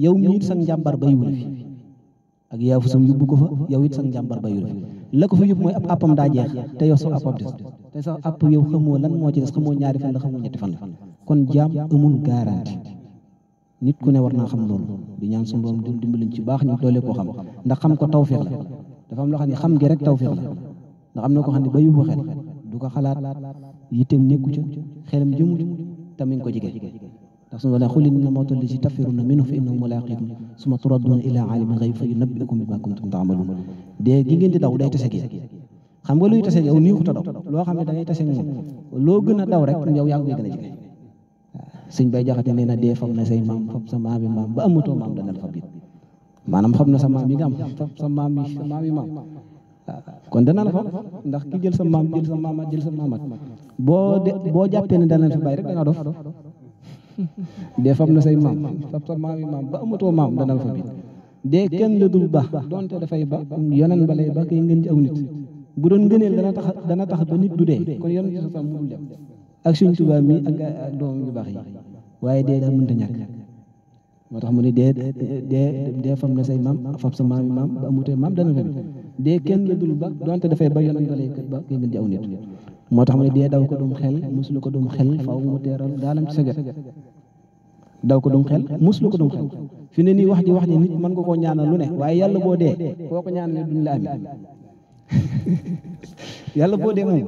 yow mii it sa njàmbar bayiwu la fi ak yaafu sam yóbbu ko fa yow it sa njàmbar bayiwu la fi la ko fa yóbbu mooy ab appam daa jeex te yow sa appam des te sa app yow xamoo lan moo ci des xamoo ñaari fan la xamoo ñetti fan la kon jaam amul garanti nit ku ne war naa xam loolu di ñaan suñu borom dimbaliñ ci baax ñu doole koo xam ndax xam ko tawfeex la dafa am loo xam ne xam gi rek tawfeex la ndax am na ko xam ne bayu ko xel du ko xalaat yitteem nekku ca xelam jëmut te mi ngi ko jege ndax suñu ne xul inna mawta allazi tafirruuna minhu fa innahu mulaaqiikum summa turadduuna ilaa aalimil ghaybi fa yunabbi'ukum bimaa kuntum ta'maluun dee gi ngeen di daw day tase gi xam nga luy tase yow nii ko ta daw loo xam ne da ngay tase moom loo gën a daw rek yow yaa ngi koy gën a jege sëñ bay jaxate nee na dee fab na say maam fab sa maami maam ba amatoo maam dana la fab it maanaam fab na sa maam yi nga am fab sa maam yi maam kon dana la fab ndax ki jël sa maam jël sa maamaat jël sa maamaat boo jàppee ne dana la fi bàyyi rek da nga dof dee fab na say maam fab sa maam yi maam ba amatoo maam dana la fab it dee kenn la dul baax donte dafay ba yonen ba lay ba kay ngeen ci aw nit bu doon ngëneel dana tax ba nit du dee kon yonen ci sa sam mudul dem ak suñ tubaab mi ak doom yu baax yi waaye dee daa mënta ñàkk moo tax mu ne dee fam na say maam fab sa maam yi maam ba amutee maam dana fa dee kenn la dul ba donte dafay ba yonan ba lay kat ba kay ngeen ci aw nit moo tax mu ne dee daw ko dum xel musulu ko dum xel faaw mu teeral daalam ci sa get daw ko dum xel musulu ko dum xel fi ne nii wax ji nit mën nga koo ñaanal lu ne waaye yàlla boo dee koo ko ñaanal duñ la ami yàlla boo dee moom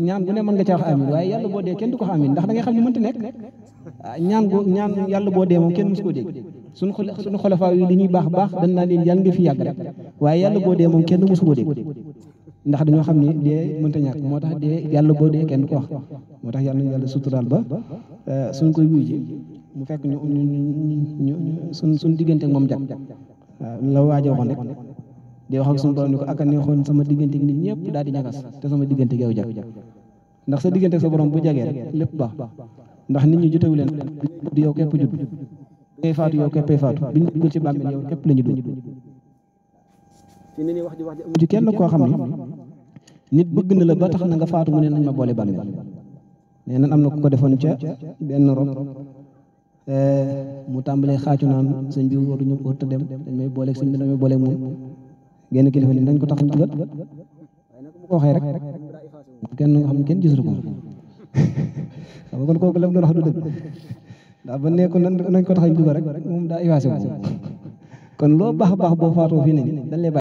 ñaan bu ne mën nga ca wax amin waaye yàlla boo dee kenn du ko wax amin ndax da ngay xam ne mënta nekk ñaan yàlla boo dee moom kenn musu ko dégg suñu xolofaa yi li ñuy baax dañ naa leen yàlla nga fi yàgg rek waaye yàlla boo dee moom kenn musu ko dégg ndax dañoo xam ne dee mënta ñàkk moo tax dee yàlla boo dee kenn du ko wax moo tax yàlla nañu yàlla suturaal ba suñ koy wuy ji mu fekk ñu suñ diggante ak moom jag waaw la waajo waxoon rek di wax ak suñu borom ni ko ak a neexoon sama diggante ak nit ñëpp daal di ñagas te sama diggante ak yow jag ndax sa diggante ak sa borom bu jagee rek lépp baax ndax nit ñi jotewu leen di yow képp judd ngay faatu yow képpay faatu biñ dugal ci bàmmeel yow képp la ñu dugg fi ne nii wax ji amu ci kenn koo xam ne nit bëgg na la ba tax na nga faatu mu ne nañ ma boole bàmmeel nee nan am na ku ko defoon ca benn rob mu tàmbalee xaacu naan sëñ bi waruñu warut a dem dañ may booleeg sëñ bi dañ may booleeg moom genn kilifa ni dañ ko tax ñu dugal waaye nag bu ko waxee rek kenn nga xam ne kenn gisul ko xam nga kon kooku lam doon wax du dëgg ndax ba nekkoon nañ ko tax ñu dugal rek moom daa effacé ko kon loo baax boo faatoo fii ne dañ lay